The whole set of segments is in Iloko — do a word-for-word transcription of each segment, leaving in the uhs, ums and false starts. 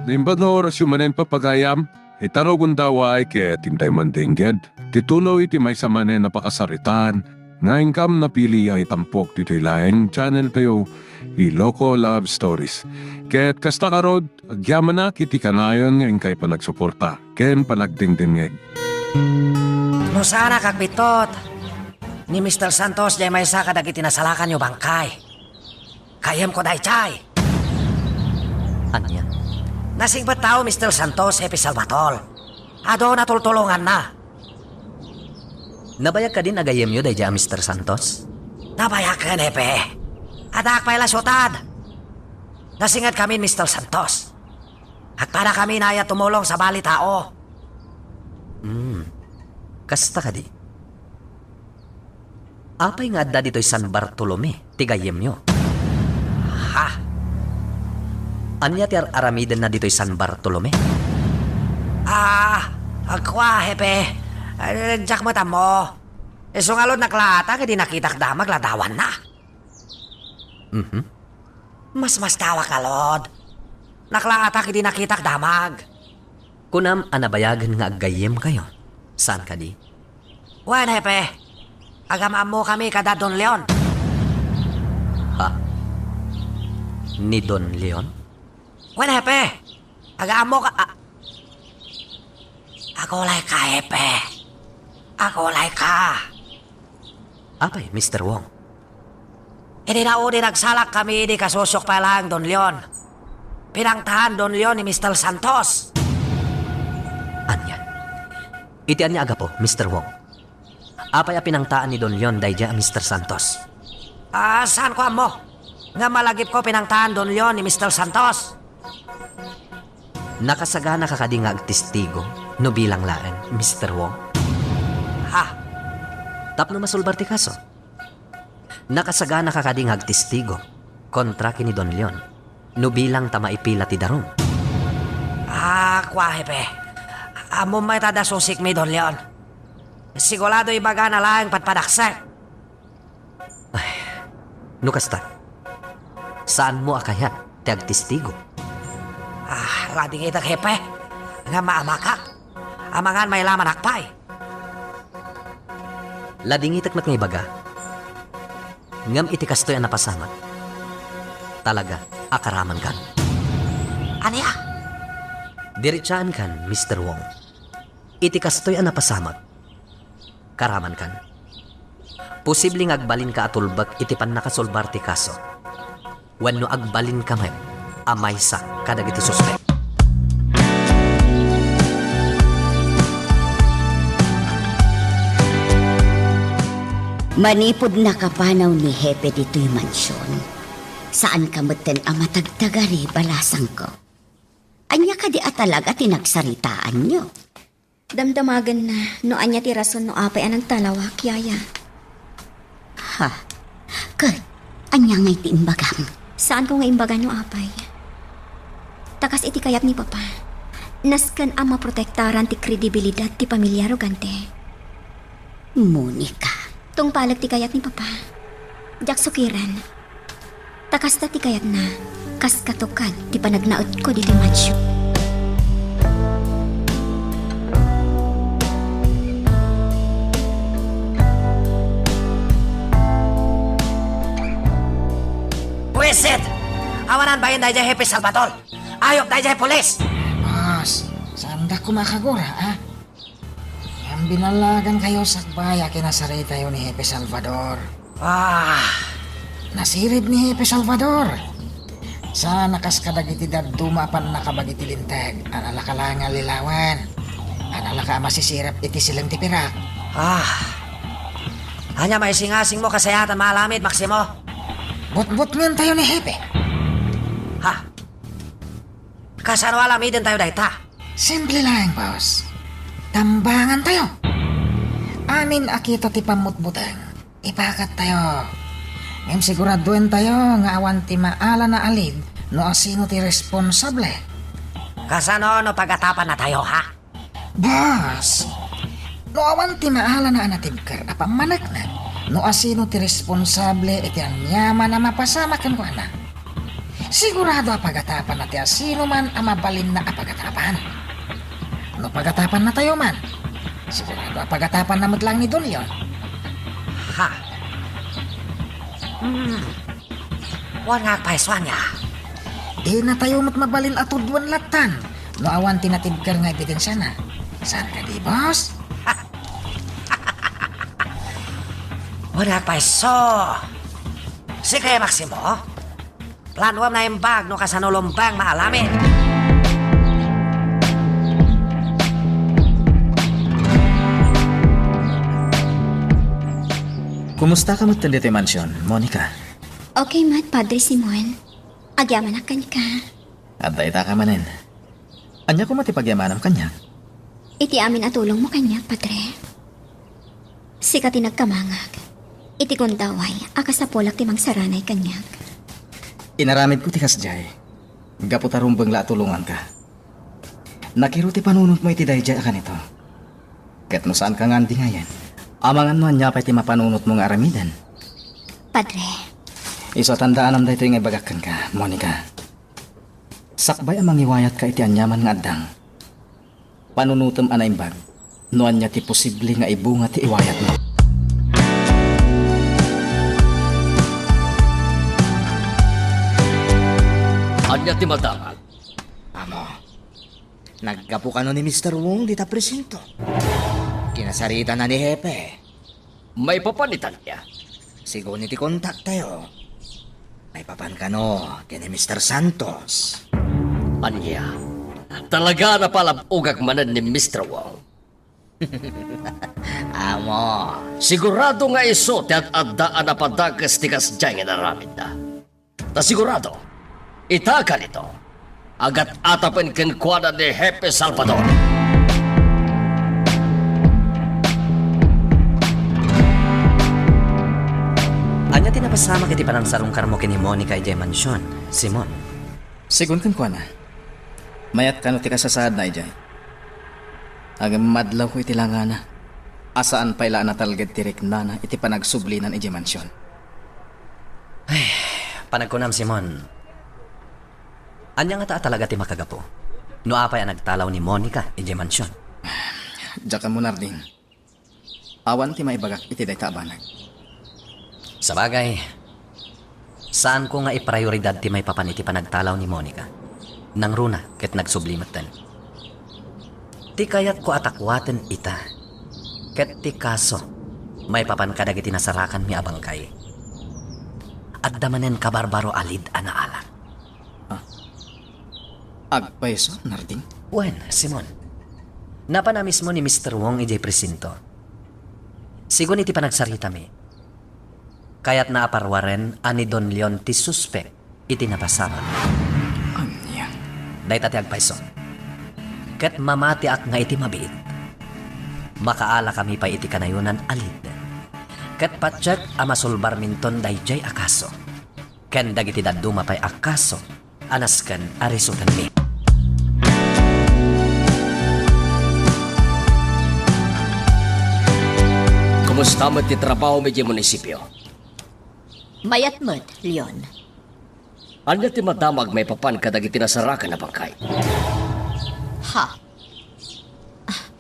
Imbag nga orasyo manen, papagayam, ita rugonda, ket intay mandengngeg ti tuloy ti maysa manen a pakasaritaan nga inkam napili a itampok ditoy laeng channel tayo, Iloko Love Stories. Ket kasta ngarud, agyamanak iti kanayon nga inkay panagsuporta ken panagdengdengngeg. No saanak agbittot, ni Mister Santos diay maysa kadagiti nasalakanyo bangkay. Gayyemko daydiay. Ania? Nasingbet tao, Mister Santos, Hepe Salvador. Adu a tultulonganna. Nabayag kadin a gayyemyo daydiay a Mister Santos? Nabayagen, Hepe. Addaak pay la siudad. Nasinged kami ni Mister Santos. Agpadakami a tumulong sabali tao. Hmm. Kasta kadi? Apay nga adda ditoy San Bartolome ti gayyemyo? Ha? Ania ti ar-aramidenna ditoy San Bartolome? Ah, agkua, Hepe. Eh, diak met ammo. Isu ngarud, naklaata ket idi nakitak damag, ladawanna. Mhm. Masmastawak ngarud. Naklaata ket idi nakitak damag. Kunam a nabayagen nga aggayyemkayo. Saan kadi? Wen, Hepe. Agam-ammokami kada Don Leon. Ha? Ni Don Leon? Wen, Hepe. Agam-ammoka, a-, agulayka, Hepe. Agulayka. Apay, Mister Wong? Idi naudi nagsalakkami, idi kasusiok pay laeng Don Leon. Pinangtaan Don Leon ni Mister Santos. Ania? Iti ania a gapu, Mister Wong? Apay a pinangtaan ni Don Leon daydiay a Mister Santos? Ah, saanko ammo. Ngem malagipko pinangtaan Don Leon ni Mister Santos. Nakasaganaka kadi nga agtestigo no bilang laeng, Mister Wong? Ha? Tapno masulbar ti kaso. Nakasaganaka kadi nga agtestigo kontra ken ni Don Leon no bilang ta maipila ti darum? Ah, kua, Hepe. Ammom met a dasusikmi, Don Leon. Sigurado ibagana laeng padpadaksek. Ay, no kasta, saanmo a kayat ti agtestigo? Ah, ladingitek, Hepe, nga maamakak. Amangan mailamanak pay. Ladingitek met nga ibaga. Ngem iti kastoy a napasamak, talaga a karamankan. Ania? Diritsaankan, Mister Wong. Iti kastoy a napasamak, karamankan. Posible nga agbalinka a tulbek iti pannakasulbar ti kaso, wenno agbalinka met a maysa kadagiti suspek. Manipud nakapanaw ni Hepe ditoy mansion, saanka metten a matagtagari, balasangko. Ania kadi a talaga ti nagsaritaanyo? Damdamagenna no ania ti rason no apay a nagtalawak, yaya. Ha? Ket ania ngay ti imbagam? Saanko nga imbaga no apay. Ta kas iti kayat ni Papa, nasken a maprotektaran ti kredibilidad ti pamilia Rogante. Monica. Tungpalek ti kayat ni Papa. Diak sukiren. Ta kasta ti kayatna, kas katukad ti panagnaedko ditoy mansion. Buwisit! Awanan bain daydiay Hepe Salvador! Ayup daydiay pulis! Boss, saanda koma a kagura, a? Ngem binallagankayo sakbay a kinasaritayo ni Hepe Salvador. Ah! Nasirib ni Hepe Salvador. Saan a kas kadagiti dadduma a pannakabagi ti linteg a nalaka laeng nga allilawen, a nalaka a masisirep iti sileng ti pirak. Ah! Ania maisingasingmo, kasayaatan maalamid, Maximo? Butbutngentayo ni Hepe. Ha? Kasano alamidentayo dayta? Simple laeng, boss. Tambangantayo. Amin a kita ti pammutbuteng, ipakattayo. Ngem siguraduentayo nga awan ti maala naalid no asino ti responsable. Kasano no pagatapannatayo, ha? Boss, no awan ti maalana a natibker a pammaneknek no asino ti responsable iti aniaman a mapasamak kenkuana, Sigurado a pagatapanna ti asinoman a mabalinna a pagatapan. No pagatapannatayo man, sigurado a pagatapanna met laeng ni Don Leon. Ha? Hmm. Wen nga agpayso ania? Dinatayo met mabalin a tuduen lattan no awan ti natibker nga ebidensiana. Saan kadi, boss? Wen nga agpayso. Sige, Maximo. Planuem naimbag no kasano lumbeng maalamid. Kumusta ka met ditoy mansion, Monica? Okay met, Padre Simon. Agyamanak kenka. Adda ita ka manen. Ania koma ti pagyamanam kaniak? Iti amin a tulongmo kaniak, Padre. Sika ti nagkamangak iti gundaway a kasapulak ti mangsaranay kaniak. Inaramidko ti kasdiay gapu ta rumbeng la a tulonganka. Nakiro ti panunotmo iti daydiay a kanito. Ket no saanka nga andingayen, amangan no ania pay ti mapanunotmo nga aramiden. Padre. Isu a tandaanam daytoy nga ibagak kenka, Monica. Sakbay a mangiwayatka iti aniaman nga addang, panunotem a naimbag no ania ti posible nga ibunga ti iwayatmo. Ania ti madamag? Amo, naggapu kano ni Mister Wong dita presinto? Kinasaritana ni Hepe. Maipapan ita ania? Sigun iti kontaktayo, maipapan kano ken ni Mister Santos. Ania? Talaga a napalab-ogak manen ni Mister Wong. Amo. Sigurado nga isu ti ad-adda a napadakes ti kasdiay nga inaramidna. Ta sigurado, ita a kanito, agat-atapen kenkuana ni Hepe Salvador. Ania ti napasamak iti panangsarungkarmo ken ni Monica idiay mansion, Simon? Sigun kenkuana, mayat kano ti kasasaadna idiay. Agmadlawko iti langana a saan pay la a natalged ti riknana iti panagsublinan idiay mansion. Ay, panagkunam, Simon. Ania ngata a talaga ti makagapu no apay a nagtalaw ni Monica idiay mansion? Diak ammo, Narding. Awan ti maibagak iti dayta a banag. Sabagay, saanko nga iprioridad ti maipapan iti panagtalaw ni Monica. Nangruna ket nagsubli metten. Ti kayatko a takuaten ita, ket ti kaso maipapan kadagiti nasarakanmi a bangkay. Adda manen kabarbaro a lead a naalak. Ah. Agpayso, Narding? Wen, Simon. Napan a mismo ni Mister Wong idiay presinto. Sigun iti panagsaritami, kayatna a paruaren a ni Don Leon ti suspek iti napasamak. Ania? Dayta ti agpayso. Ket mamatiak nga iti mabiit, makaalakami pay iti kanayonan a lead. Ket patiek a masulbarminton daydiay a kaso. Ken dagiti dadduma pay a kaso a nasken a risutenmi. Kumusta met ti trabaho mi idiay munisipio? Mayat met, Leon. Ania ti madamag maipapan kadagiti nasarakan a bangkay? Ha?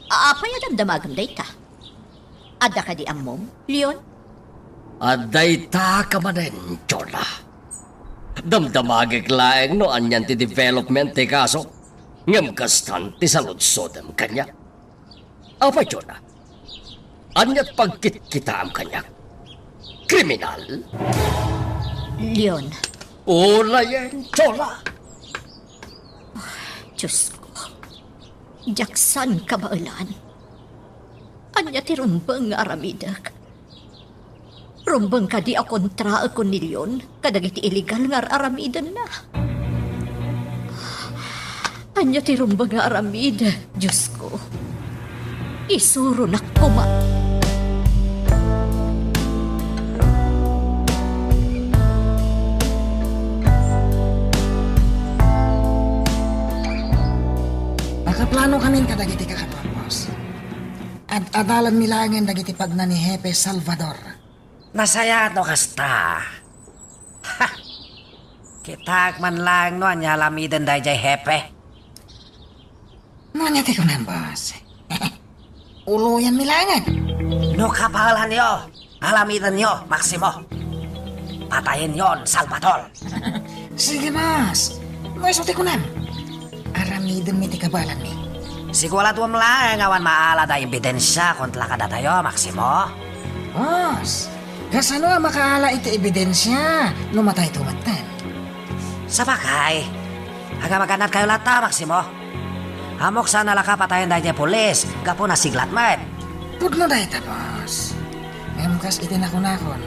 A-, apay a damdamagem dayta? Adda kadi ammom, Leon? Adda ita ka manen, Chona. Damdamagek laeng no anian ti development ti kaso, ngem kastan ti saludsodem kaniak. Apay, Chona? Ania ti pagkitkitaam kaniak? Kriminal? Leon. Ulayen, Chona! Diosko, diak saan kabaelan. Ania ti rumbeng nga aramidek? Rumbeng kadi a kontraek ni Leon kadagiti illegal nga ar-aramidenna? Ania ti rumbeng nga aramid, Diosko? Isuronak koma. Makaplano kamin kadagiti kakaduak, boss. Ad-adalanmi laengen dagiti pagna ni Hepe Salvador. Nasayaat no kasta. Ha! Kitak man laeng no ania aramiden daydiay hepe. No ania ti kunam, boss? Uloyanmi laengen. No kabaelanyo, aramidenyo, Maximo. Patayenyon, Salvador. Sige, boss. No isu ti kunam, aramidenmi ti kabaelanmi. Siguraduem laeng awan maala a ebidensia kontra kadatayo, Maximo. Boss, kasano a makaala iti ebidensia no matayto metten? Sabagay, agamaganadkayo latta, Maximo. Ammok saan a la kapatayen daydiay pulis gapu nasiglat met. Pudno dayta, boss. Ngem kas iti nakunakon,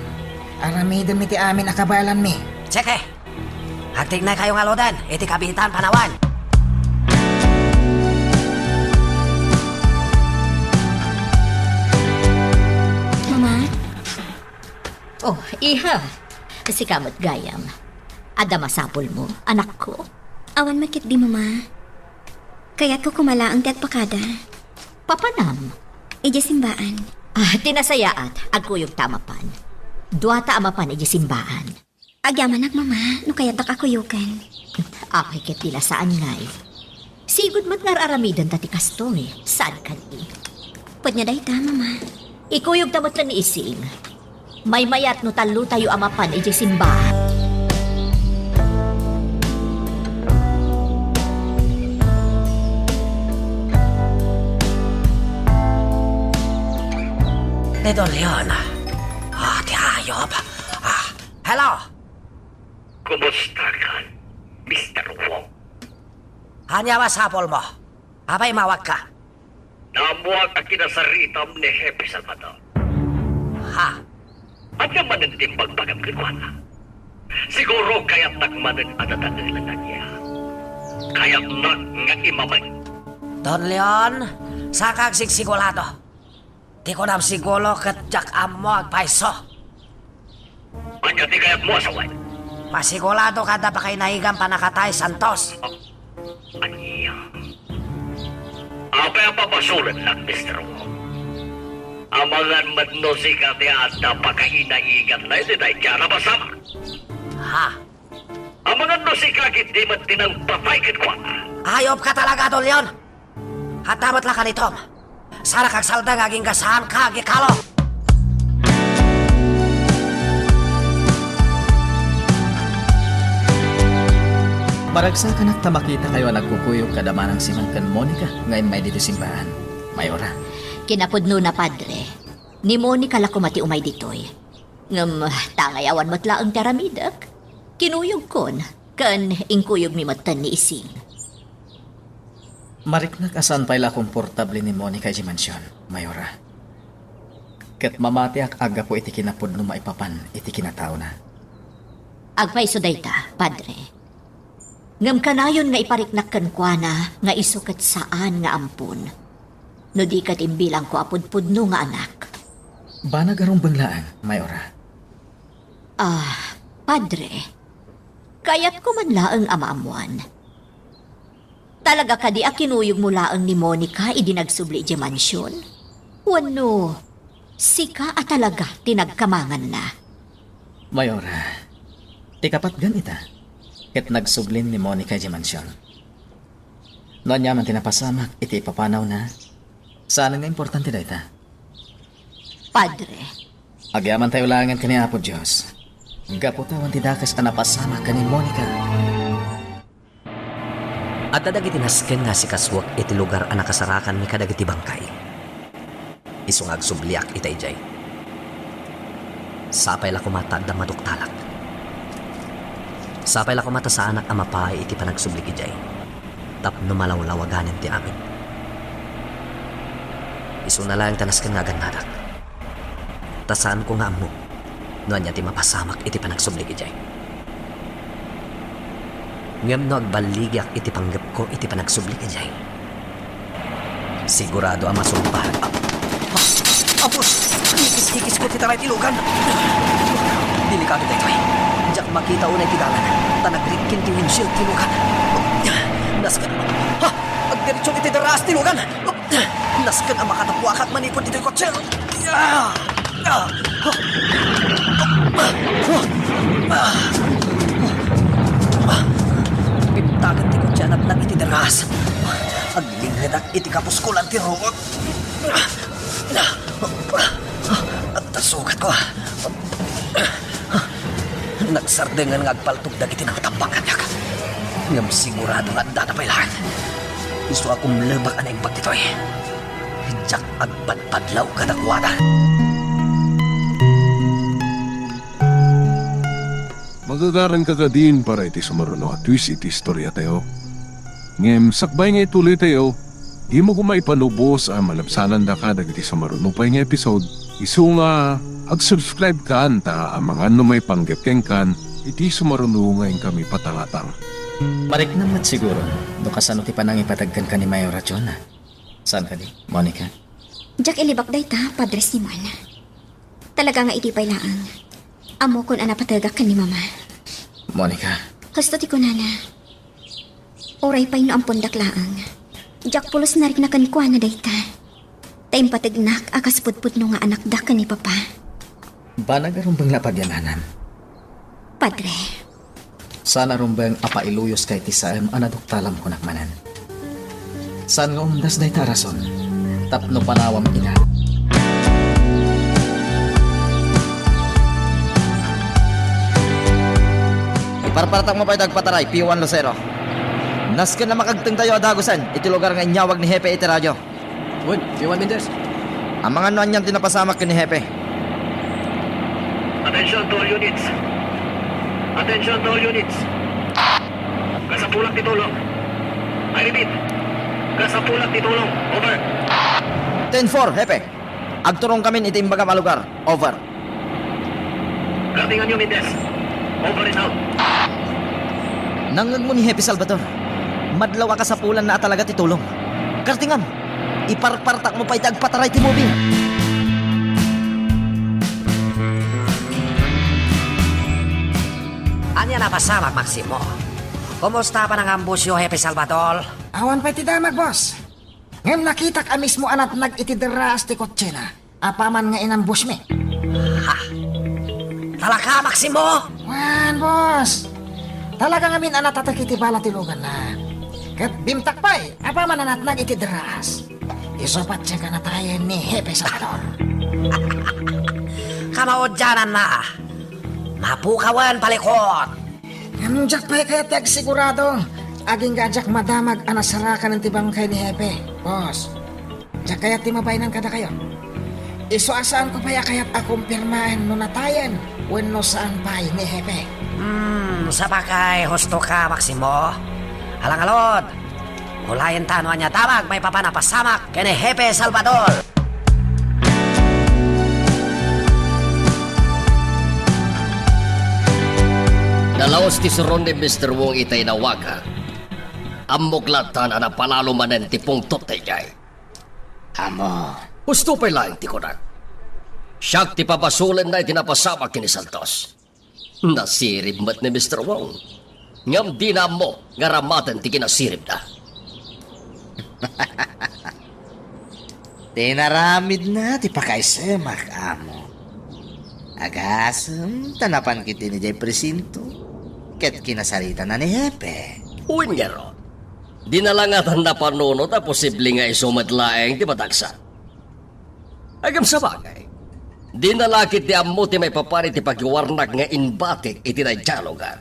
aramidenmi ti amin a kabaelanmi. Tseke! Agtignaykayo ngaruden iti kabiitan panawen. Mama? Oh, iha. Sika met gayam. Adda masapulmo, anakko? Awan met ketdi, Mama. Kayatko koma laeng ti agpakada. Papanam? Idiay simbaan. Ah, ti nasayaat, agkuyogta a mapan. Duata a mapan idiay simbaan. Agyamanak, Mama, no kayatdak a kuyogen. Apay ket ti nasaan ngay. Sigud met nga ar-aramidenta ti kastoy, saan kadi? Pudno dayta, Mama. Ikuyogta met ni Ising. Maymayat no tallotayo a mapan idiay simbaan. Ni Don Leon. Ah, ti ayop. Ah, hello! Kumusta ka, Mister Wong? Ania masapulmo? Apay immawagka? Naammoak a kinasaritam ni Hepe Salvador. Ha? Ania manen ti imbagbagam kenkuana? Siguro kayatnak manen a dadaelen ania. Kayatnak nga imamek. Don Leon, saanka agsigsigurado. Ti kunam siguro ket diak ammo agpayso. Ania ti kayatmo a sawen? Masigurado ka adda pakainaigam pannakatay, Santos. Ania? Apay a pabasolennak, Mister Wong? Amangan met no sika ti adda pakainaiganna iti daydiay a napasamak. Ha? Amangan no sika ketdi met ti nangpatay kenkuana. Ayop ka talaga, Don Leon! Adda met la kanitom. Saanak agsalda nga agingga saanka agikalo. Maragsakanak ta makitakayo a nagkukuyog kada Manang Simon ken Monica nga immay ditoy simbaan. Mayora. Kinapudnona, Padre. Ni Monica la koma ti umay ditoy. Ngem tangay awan met laeng ti aramidek. Kinuyogkon, ken inkuyogmi metten ni Ising. Mariknak a saan pay la komportable ni Monica idiay mansion, Mayora. Ket mamatiak a gapu iti kinapudno maipapan iti kinataona. Agpayso dayta, Padre. Ngem kanayon nga ipariknak kenkuana nga isu ket saan nga ampon. No di ket imbilangko a pudpudno nga anak. Banag a rumbeng laeng, Mayora. Ah, Padre, kayatko man laeng a maammuan. Talaga kadi a kinuyogmo laeng ni Monica idi nagsubli idiay mansion? Wenno, sika a talaga ti nagkamanganna? Mayora, ti kapatgan ita, ket nagsublin ni Monica idiay mansion. No ania man ti napasamak iti ipapanawna, saan nga importante dayta. Padre. Agyamantayo laengen ken ni Apo Dios. Gapu ta awan ti dakes a napasamak ken ni Monica. Adda dagiti nasken nga asikasuek iti lugar a nakasarakanmi kadagiti bangkay. Isu nga agsubliak ita idiay. Sapay la koma ta adda maduktalak. Sapay la koma ta saanak a mapaay iti panagsublik idiay tapno malawlawaganen ti amin. Isuna laeng ta nasken nga agannadak. Ta saanko nga ammo no ania ti mapasamak iti panagsublik idiay. Ngem no agballigiak iti panggepko iti panagsublik idiay, sigurado a masumpa. Ah, ah, Apos, ikis-ikis ko ti taray ti lugan. Delikado daytoy. Diak makita unay ti dalan, ta nagrikkin ti windshield ti lugan. Nasken, ha? Agdiretso iti daraas ti lugan. Nasken a makatapuakak manipud ditoy kotse. Ah! Ah! Ah! Ah! Iti kapuskolan ti ruot. Adda sugat ko. Nagsardengen nga agpaltog dagiti nangtambang kaniak. Ngem sigurado nga addada pay laeng. Isu a kumlebak a naimbag ditoy. Diak agpadpadlaw kadakuada. Magagaranka kadin para iti sumaruno a twist iti istoriatayo. Ngem sakbay nga itulitayo, dimo koma ipanubos a malabsanandaka dagiti sumaruno pay nga episode. Isu nga, ag-subscribe kan ta amangan no maipanggep kenkan iti sumaruno nga inkami patangatang. Mariknam met siguro no kasano ti panangipateg kenka ni Mayor a Jonah. Saan kadi, Monica? Diak ilibak dayta, Padre Simon. Talaga nga idi pay laeng. Ammokon a napategak ken ni Mama. Monica. Husto ti kunana. Uray pay no ampondak laeng. Diak pulos narikna kenkuana dayta. Ta impategnak a kas pudpudno nga anakda ken ni Papa. Banag a rumbeng la a pagyamanam. Padre. Saan a rumbeng a pailuyoska iti saem a naduktalam kunak manen. Saan nga umdas dayta a rason tapno panawam ida. Iparpartak mo pay ti agpataray, P one Lucero. Nasken a makagtengtayo a dagusen iti lugar nga inyawag ni Hepe iti radyo. Wen, P one Mendez. Amangan no anian ti napasamak ken ni Hepe. Attention to all units. Attention to all units. Kasapulak ti tulong. I repeat, kasapulak ti tulong. Over. Ten four, Hepe. Agturongkamin iti imbagam a lugar. Over. Kartinganyo, Mendez. Over and out. Nangngegmo ni Hepe Salvador. Madlaw a kasapulanna a talaga ti tulong. Kartingam. Iparpartakmo pay ti agpataray ti movie. Ania napasamak, Maximo? Kumusta panangambusyo, Hepe Salvador? Awan pay ti damag, boss. Ngem nakitak a mismo a natnag iti derraas ti kotsena apaman nga inambusmi. Ha? Talaga, Maximo? Wen, boss. Talaga ngamin a natatek iti bala ti luganna. Ket bimtak pay apaman a natnag iti derraas. Isu patienka natayen ni Hepe Salvador. Kamaudiananna. Mapukawen, palikut. Ngem diak pay kayat ti agsigurado, agingga a diak madamag a nasarakan ti bangkay ni Hepe, boss. Diak kayat ti mabainang kadakayo. Isu a saanko pay a kayat a kumpirmaen no natayen wenno saan pay ni Hepe. Hmm, sabagay, husto ka, Maximo. Alangalod, ulayenta no ania damag maipapan a pasamak ken ni Hepe Salvador. Nalaus ti suron ni Mister Wong iti inawagak. Ammok latta a napalalo manen ti pungtot daydiay. Amo. Husto pay laeng ti kunak. Siak ti pabasolenna iti napasamak ken ni Santos. Nasirib met ni Mister Wong. Ngem dina ammo nga aramaten ti kinasiribna. Tinaramidna ti pakaisemak, amo. Agasem ta napan ketdi idiay presinto ket kinasaritana ni Hepe. Wen ngarud, dina la ngatan napanunot a posible nga isu met laeng ti matagsa. Ngem sabagay, dina la ketdi ammo ti maipapan iti pagiwarnak nga imbatik iti daydiay a lugar.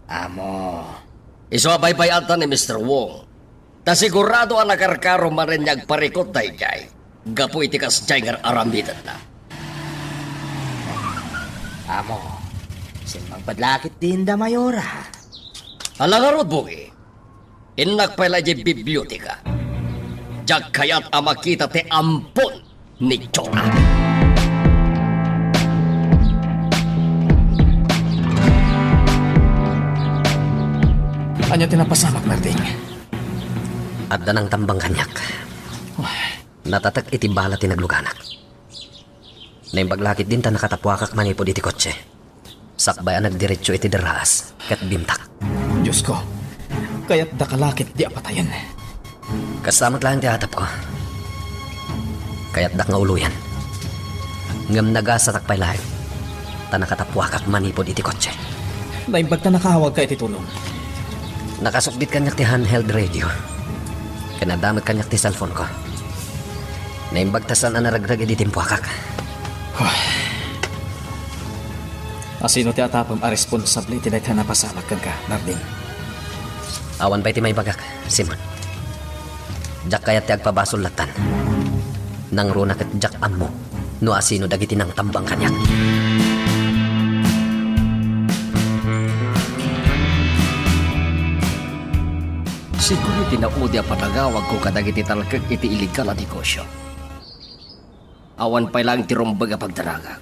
Amo. Isu a baybay-anta ni Mister Wong. Ta sigurado a nakarkaro manen nga agparikut daydiay gapu iti kasdiay nga ar-aramidenna. Amo, simmangpet la ketdi inda, Mayora. Ala ngarud, Bugi. Innak pay la idiay biblioteka. Diak kayat a makita ti ampon ni Jonah. Ania ti napasamak, Martin? Adda nangtambang kaniak. Natatek iti bala ti nagluganak. Naimbag la ketdin ta nakatapuakak manipud iti kotse. Sakbay a nagdiretso iti derraas ket bimtak. Diosko, kayatdaka la ketdi a patayen. Kasta met laeng ti atapko. Kayatdak nga uloyen. Ngem nagasatak pay laeng ta nakatapuakak manipud iti kotse. Naimbag ta nakaawagka iti tulong. Nakasukbit kaniak ti handheld radio. Ken adda met kaniak ti cellphone-ko. Naimbag ta saan a naregreg idi timpuakak. Asino ti atapem a responsable iti dayta a napasamak kenka, Narding? Awan pay ti maibagak, Simon. Diak kayat ti agpabasol lattan. Nangruna ket diak ammo no asino dagiti nangtambang kaniak. Siguro ti naudi a panagawagko kadagiti talkek iti illegal a negosio. Awan pay laeng ti rumbeng a pagdaragak.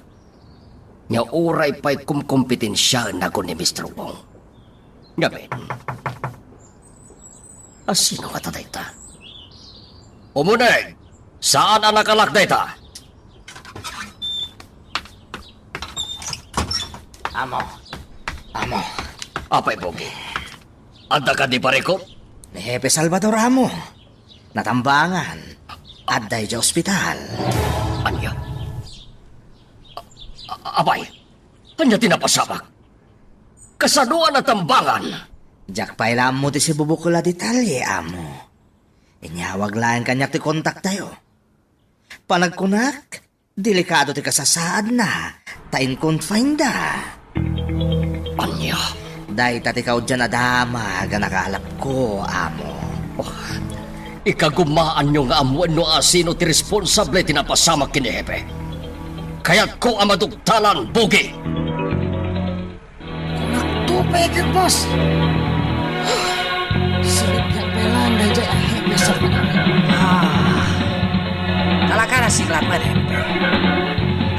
Nga uray pay kumkompetensiaenna ken ni Mister Wong. Ngamin, asino ngata dayta? Umuneg! Saan a nakalak dayta? Amo. Amo. Apay, Pogi. Adda kadi parikop? Ni Hepe Salvador, amo. Natambangan. Adda idiay ospital. Ania? A-, a-, apay, ania ti napasamak? Kasano a natambangan? Diak pay la ammo ti sibubukel a detalye, amo. Inyawag laeng kaniak ti kontaktayo. Panagkunak, delikado ti kasasaadna, ta in-confineda. Ania? Dayta ti kaudian a damag a nakalapko, amo. Oh, ikagumaanyo nga ammoen no asino ti responsable ti napasamak ken ni Hepe. Kayatko a madugtalan, Pogi! Kunakto pay ket, boss. Siribyan pay laeng daydiay a Hepe Salvador. Ah. Talaga nasinglat met, Hepe.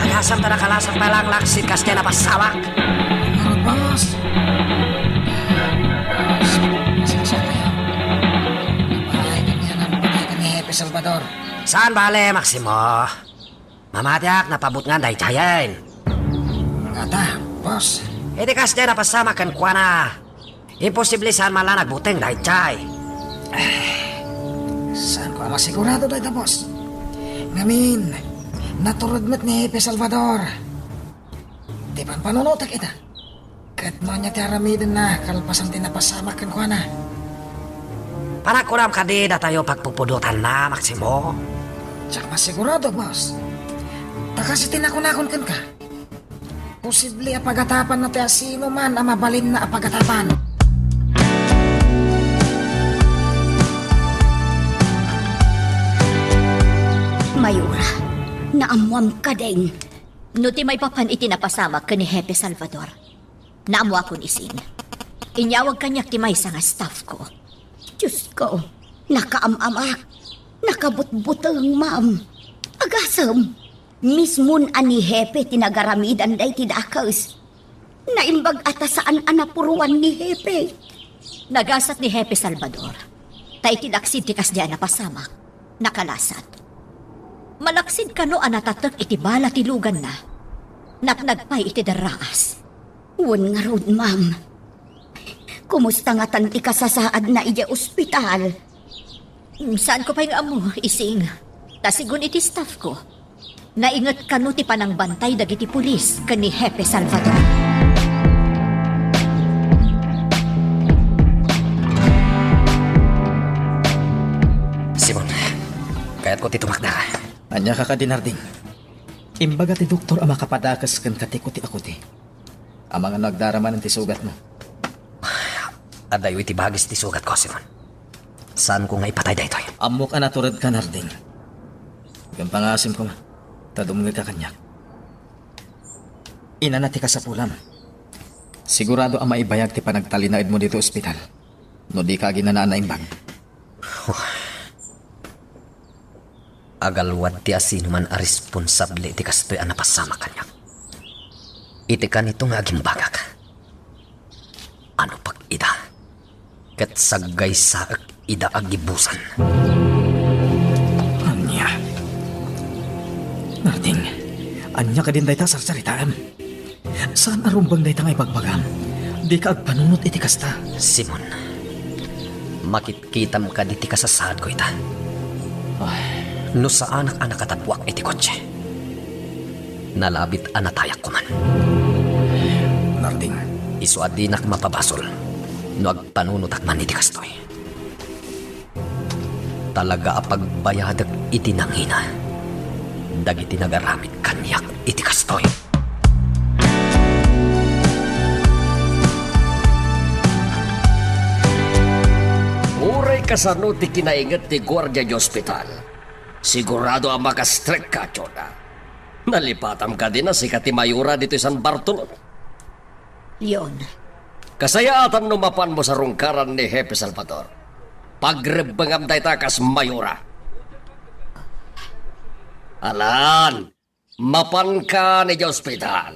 Agasam ta nakalasat pay laeng laksid kasdiay a napasamak. Ngarud, boss. Boss, pasensya kayo. Napaay kami a nangpatay ken ni Hepe Salvador. Saan bale, Maximo? Mamatiak, napabutngan daytayen. Ngata, boss? Iti kasdiay a napasamak kenkuana, imposible saan man la nagbuteng daytay. Saanko a masigurado dayta, boss. Ngamin, natured met ni Hepe Salvador. Ti panpanunotek ita. Ket no ania ti aramidenna kalpasan ti napasamak kenkuana? Panagkunam kadi datayo pagpupudotanna, Maximo? Diak masigurado, boss. Ta kas iti nakunakon kenka, posible a pagatapanna ti asino man a mabalinna a pagatapan. Mayora, naammoam kadin no ti maipapan iti napasamak ken ni Hepe Salvador. Naammoakon isin. Inyawag kaniak ti maysa nga staff ko. Diosko, nakaam-amak. Nakabutbuteng, ma'am. Agasem, mismon a ni Hepe ti nagaramidan daydi dakes. Naimbag a ta saan a napuruan ni Hepe. Nagasat ni Hepe Salvador. Ta iti laksid ti kasdiay a napasamak, nakalasat. Malaksid kano a natatek iti bala ti luganna, natnag pay iti darraas. Wen ngarud, ma'am. Kumusta ngatan ti kasasaadna idiay ospital? Mm, saanko pay nga ammo, Ising. Ta sigun iti staff ko, nainget kano ti panangbantay dagiti pulis ken ni Hepe Salvador. Simon, kayatko ti tumakder. Ania ka kadi, Narding? Imbaga ti doktor a makapadakes ken katiko ti akudi. Amangan no agdara manen ti sugatmo. Adayo iti bagis ti sugatko, Simon. Saanko nga ipatay daytoy. Ammok a naturedka, Narding. Ngem pangasim koma ta dumngegka kaniak. Inana ti kasapulam. Sigurado a maibayag ti panagtalinaedmo ditoy ospital no dika aginana a naimbag. Agalwad ti asinoman a responsable iti kastoy a napasamak kaniak. Iti kanito nga agimbagak, ano pag ida ket saggaysaek ida a gibusan. Ania? Narding, ania kadin dayta a sarsaritaem? Saan a rumbeng dayta nga ibagbagam. Dika agpanunot iti kasta. Simon, makitkitam kadi ti kasasaadko ita? Ay. No saanak a nakatapuak iti kotse, nalabit a natayak koman. Narding. Isu a dinak mapabasol no agpanunotak man iti kastoy. Talaga a pagbayadek iti nangina dagiti nagaramid kaniak iti kastoy. Uray kasano ti kinainget ti guardia di ospital, sigurado a makastrek ka, Jonah. Nalipatam kadi a sika ti mayora ditoy San Bartolome? Leon. Kasayaatan no mapanmo sarungkaran ni Hepe Salvador. Pagrebbengam dayta kas mayora. Alan, mapanka idiay ospital.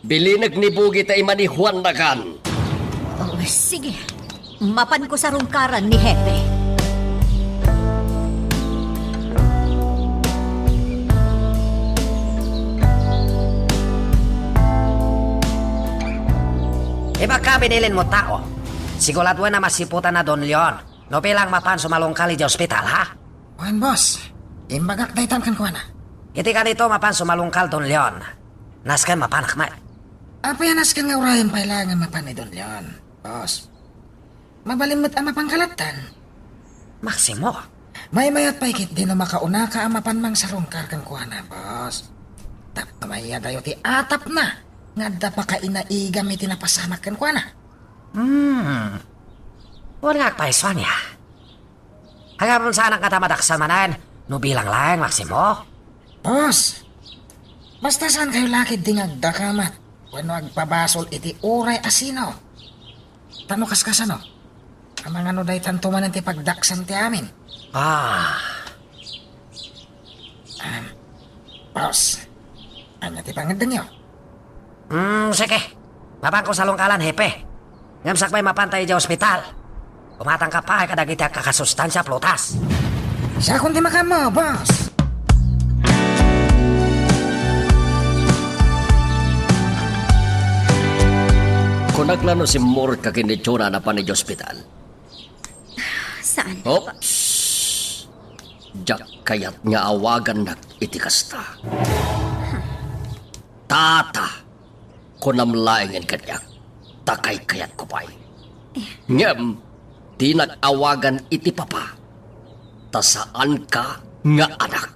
Bilinek ni Bugi ta imani Juan nakan. Oh, sige. Mapanko sarungkaran ni Hepe. Ibagka binilinmo tao. Sigurado a masiputan na Don Leon. No bilang mapan sumalungkal idiay ospital, ha? Wen, boss. Imbagak daytan kenkuana. Iti kanito mapan sumalungkal Don Leon. Nasken mapanak met. Apay a nasken nga urayen pay laeng a mapan ni Don Leon, boss. Mabalin met a mapanka lattan. Maximo. Maymayat pay ketdi no makaunaka a mapan mangsarungkar kenkuana, boss. Tapno maiyadayo ti atapna nga adda pakainaigam iti napasamak kenkuana. Hmm. Wen nga agpayso ania? Agabon saanak ngata madaksan manen no bilang laeng, Maximo? Boss, basta saankayo la ketdi nga agdakamat wenno agpabasol iti uray a sino. Ta no kaskasano, amangan no daytanto manen ti pagdaksan ti amin. Ah. Ahem. Boss, ania ti pangngeddengyo? Hmm, sige. Mapanko salungkalan, Hepe. Ngem sakbay mapanta idiay ospital, umatangka pay kadagiti agkakasustansia prutas. Siakon ti makaammo, boss. Kunak la no simmurot ka ken ni Jonah a napan idiay ospital. Saan? Oops! Diak kayat nga awagannak iti kasta. Tata, kunam laengen kaniak, ta kaykayatko pay. Ngem, dinak awagan iti papa, ta saanka nga anak.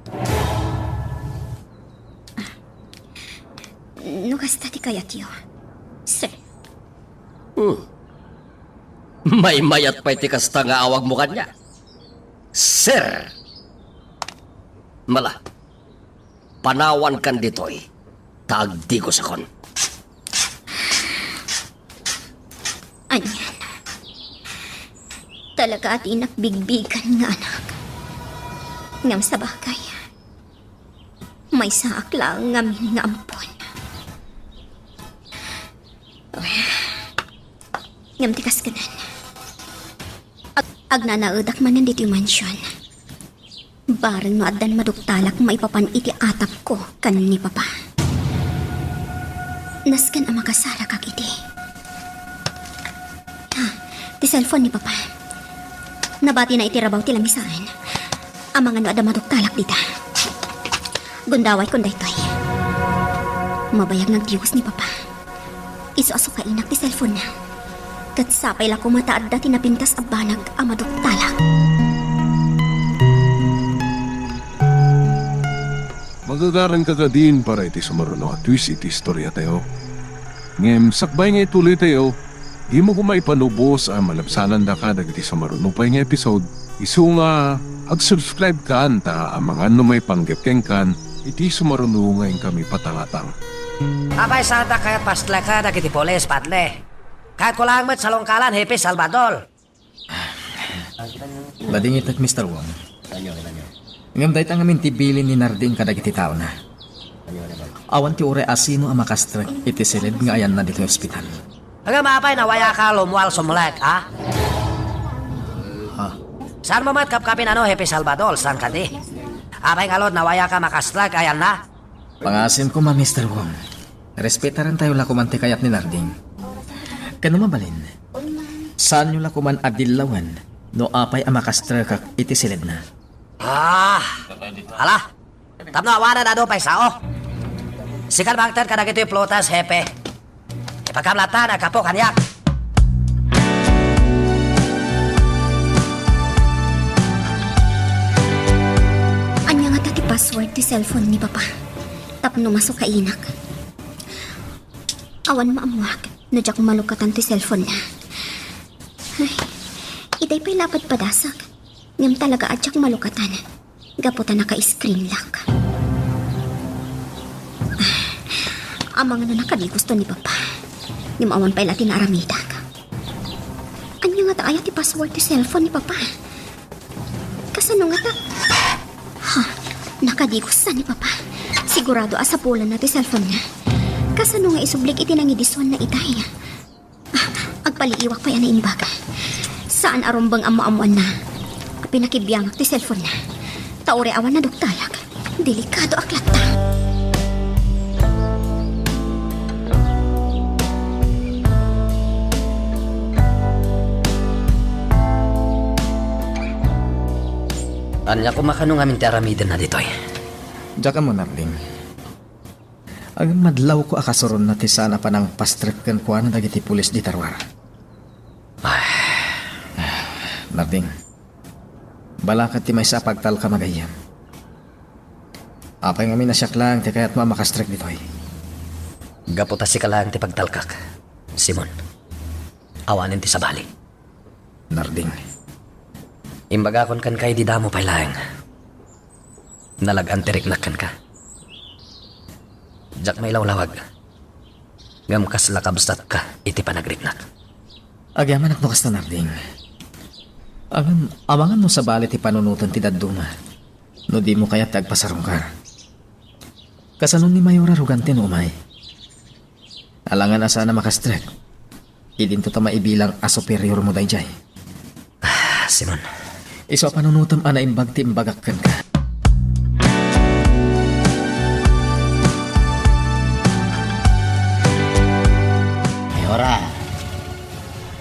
No kasta ti kayatyo, sir. Hmm. Maymayat pay ti kasta nga awagmo kaniak, sir. Mala, panawankan ditoy, ta agdigosakon. Anian? Talaga a dinak bigbigan nga anak. Ngem sabagay, maysaak laeng ngamin nga ampon. Ngem ti kaskenen, ag-, agnanaedak manen ditoy mansion. Bareng no addan maduktalak maipapan iti atapko ken ni Papa. Nasken a makasarakak iti. Ah, ti cellphone ni Papa. Nabatina iti rabaw ti lamisaen. Amangan no adda maduktalak dita. Gundawayko daytoy. Mabayag nga agdios ni Papa. Isu a sukainak ti cellphone-na. Ket sapay la koma ta adda ti napintas a banag a maduktalak. Magagaranka kadin para iti sumaruno a twist iti istoriatayo. Ngem sakbay nga ituloytayo, dimo koma ipanubos a malabsanandaka dagiti sumaruno pay nga episode. Isu nga, ag-subscribe kan ta amangan no maipanggep kenkan iti sumaruno nga inkami patangatang. Apay, saandak kayat pasleka dagiti pulis, padre? Kayatko laeng met salungkalan, Hepe Salvador. Nadingitek, Mister Wong. Ngem dayta ngamin ti bilin ni Narding kadagiti taona. Awan ti uray a sino a makastrek iti siled nga ayanna ditoy ospital. Ngem apay nawayaka lumual sumulek, a? Ha? Saanmo met kapkapin a no, Hepe Salvador, saan kadi? Apay ngarud nawayaka makastrek ayanna? Pangasim koma, Mister Wong. Respetarantayo la koman ti kayat ni Narding. Ken no mabalin, saanyo la koman a dillawen no apay a makastrekak iti siledna. Ah, ala, tapno awanen a dua pay sao. Sikan mangted kadagitoy prutas, Hepe. Ipagkamlatan a gapu kaniak. Password ti cellphone ni Papa tapno masukainak. Awan maammuak no diak malukatan ti cellphone na. Ay, itay pay la padpadasak. Ngem talaga a diak malukatan. Gapu ta naka-screen lock. Amangan no nakadi gusto ni Papa. Ngem awan pay la ti naaramidak. Ania ngata aya ti password ti cellphone ni Papa? Kasano ngata? Ha? Nakadi gusto ni Papa. Sigurado a sapulanna ti cellphone na. Kasano nga isublik iti nangidisuanna itay? Ah, agpaliiwak pay a naimbag. Saan a rumbeng ammo-ammoanna. Pinakibiangak ti cellphone na. Ta uray awan naduktalak. Delikadoak latta. Ania koma kano ngamin ti aramidenna ditoy? Diak ammo, Narding. Agmadlawko a kasuronna ti saan a panangpastrek kenkuana dagiti pulis di Taruar. Ay. Narding, balakat ti maysa a pagtalkam a gayyem. Apay ngamin a siak laeng ti kayatmo a makastrek ditoy? Gapu ta sika laeng ti pagtalkak, Simon. Awanen ti sabali. Narding. Imbagakon kenka idi damo pay laeng. Nalag-an ti riknak kenka. Diak mailawlawag. Ngem kasla kabsatka iti panagriknak. Agyamanak no kasta, Narding. Ngem, amangan no sabali ti panunoten ti dadduma. No dimo kayat ti agpasarungkar. Kasano ni Mayora Rugante no umay? Alangan a saan a makastrek. Idinto ta maibilang a superiormo daydiay. Ah, Simon. Isu a panunotem a naimbag ti imbagak kenka. Mayora,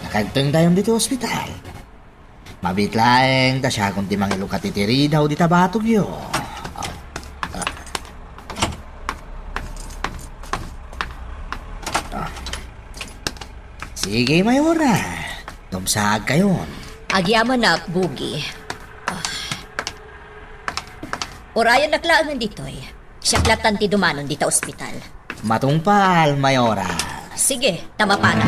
nakagtengtayon ditoy ospital. Mabiit laeng ta siakon ti mangilukat iti ridaw dita batogyo. Sige, Mayora. Tumsaagkayon. Agyamanak, Bugi. Urayennak laengen ditoy. Siak lattan ti dumanon dita ospital. Matungpal, Mayora. Sige, ta mapano.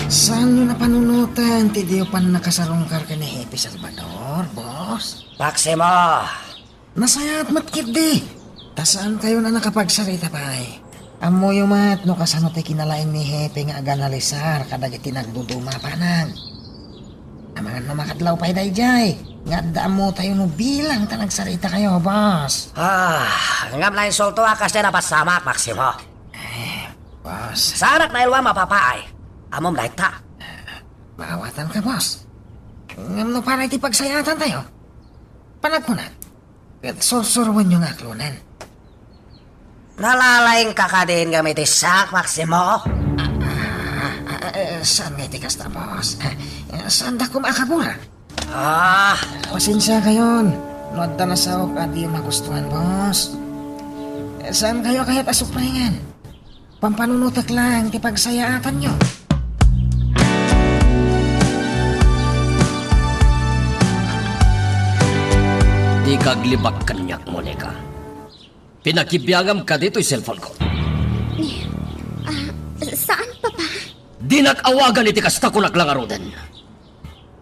Saanyo napanunotan ti diyo pannakasarungkar ken ni Hepe Salvador, boss? Maximo! Nasayaat met ketdi. Ta saankayon a nakapagsarita pay. Ammoyo met no kasano ti kinalaing ni Hepe nga aganalisar kadagiti nagduduma a banag. Amangan no makadlaw pay daydiay, nga adda ammotayo no bilang ta nagsaritakayo, boss. Ah, ngem nainsulto a kasdiay a napasamak, Maximo. Eh, boss. Saanak nailwa mapapaay. Ammom dayta. Maawatanka, boss. Ngem no para iti pagsayaatantayo, panagkunak. Ket sursuroenyo nga aklonen. Nalalaingka kadin ngem iti siak, Maximo? Ah, ah, eh, saan nga iti kasta, boss? Eh, saandak koma a kabura? Ah. Pasensiakayon no adda nasaok a di magustuhan, boss. Eh, saankayo a kayat a suprengen. Pampanunotek laeng ti pagsayaatanyo. Dika aglibak kaniak, Monica. Pinakibiangam kadi toy cellphone ko. Ah, saan, Papa? Dinak awagan iti kasta, kunak la ngaruden.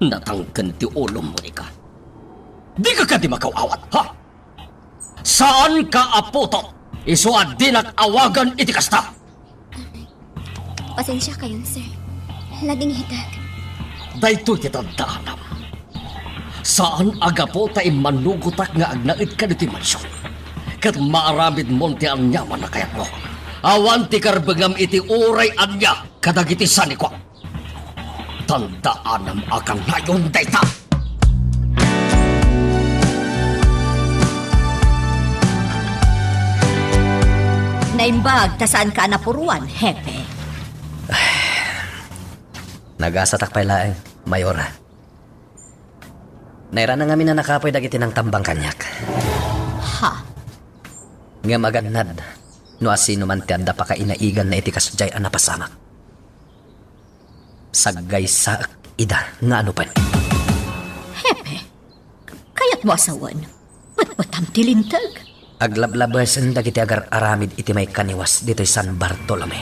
Natangken ti ulom, Monica. Dika kadi makaw-awat, ha? Saanka a putot, isu a dinak awagan iti kasta. Pasensiakayon, sir. Ladingitak. Daytoy ti taddaanam. Saan a gapu ta immanugotak nga agnaedka ditoy mansion, ket maaramidmon ti aniaman a kayatmo. Awan ti karbengam iti uray ania kadagiti sanikuak. Tandaanam a kanayon dayta. Naimbag ta saanka a napuruan, Hepe. Nagasatak pay laeng, Mayora. Nairana ngamin a nakapuy dagiti nangtambang kaniak. Ha? Ngem agannad no asinoman ti adda pakainaiganna iti kasdiay a napasamak. Saggaysaek ida nga anupen. Hepe, kayatmo a sawen, petpetam ti linteg. Aglablabesen dagiti agar-aramid iti maikaniwas ditoy San Bartolome.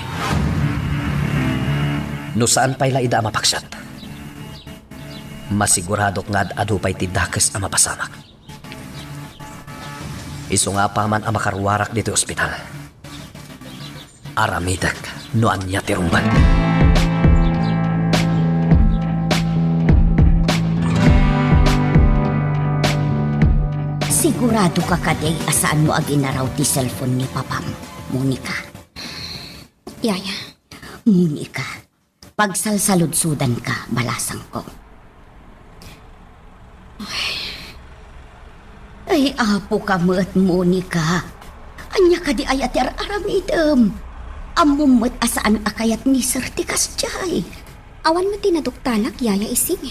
No saan pay la ida a mapaksiat, masiguradok nga ad-adu pay ti dakes a mapasamak. Isu nga apaman a makaruarak ditoy ospital, aramidek no ania ti rumbeng. Siguradoka kadi a saanmo a ginaraw ti cellphone ni papam, Monica? Yaya. Monica, pagsalsaludsudanka, balasangko. Ay, apoka met, Monica. Ania kadi aya ti ar-aramidem? Ammom met a saan a kayat ni Sir ti kasdiay. Awan met ti naduktalak, Yaya Ising.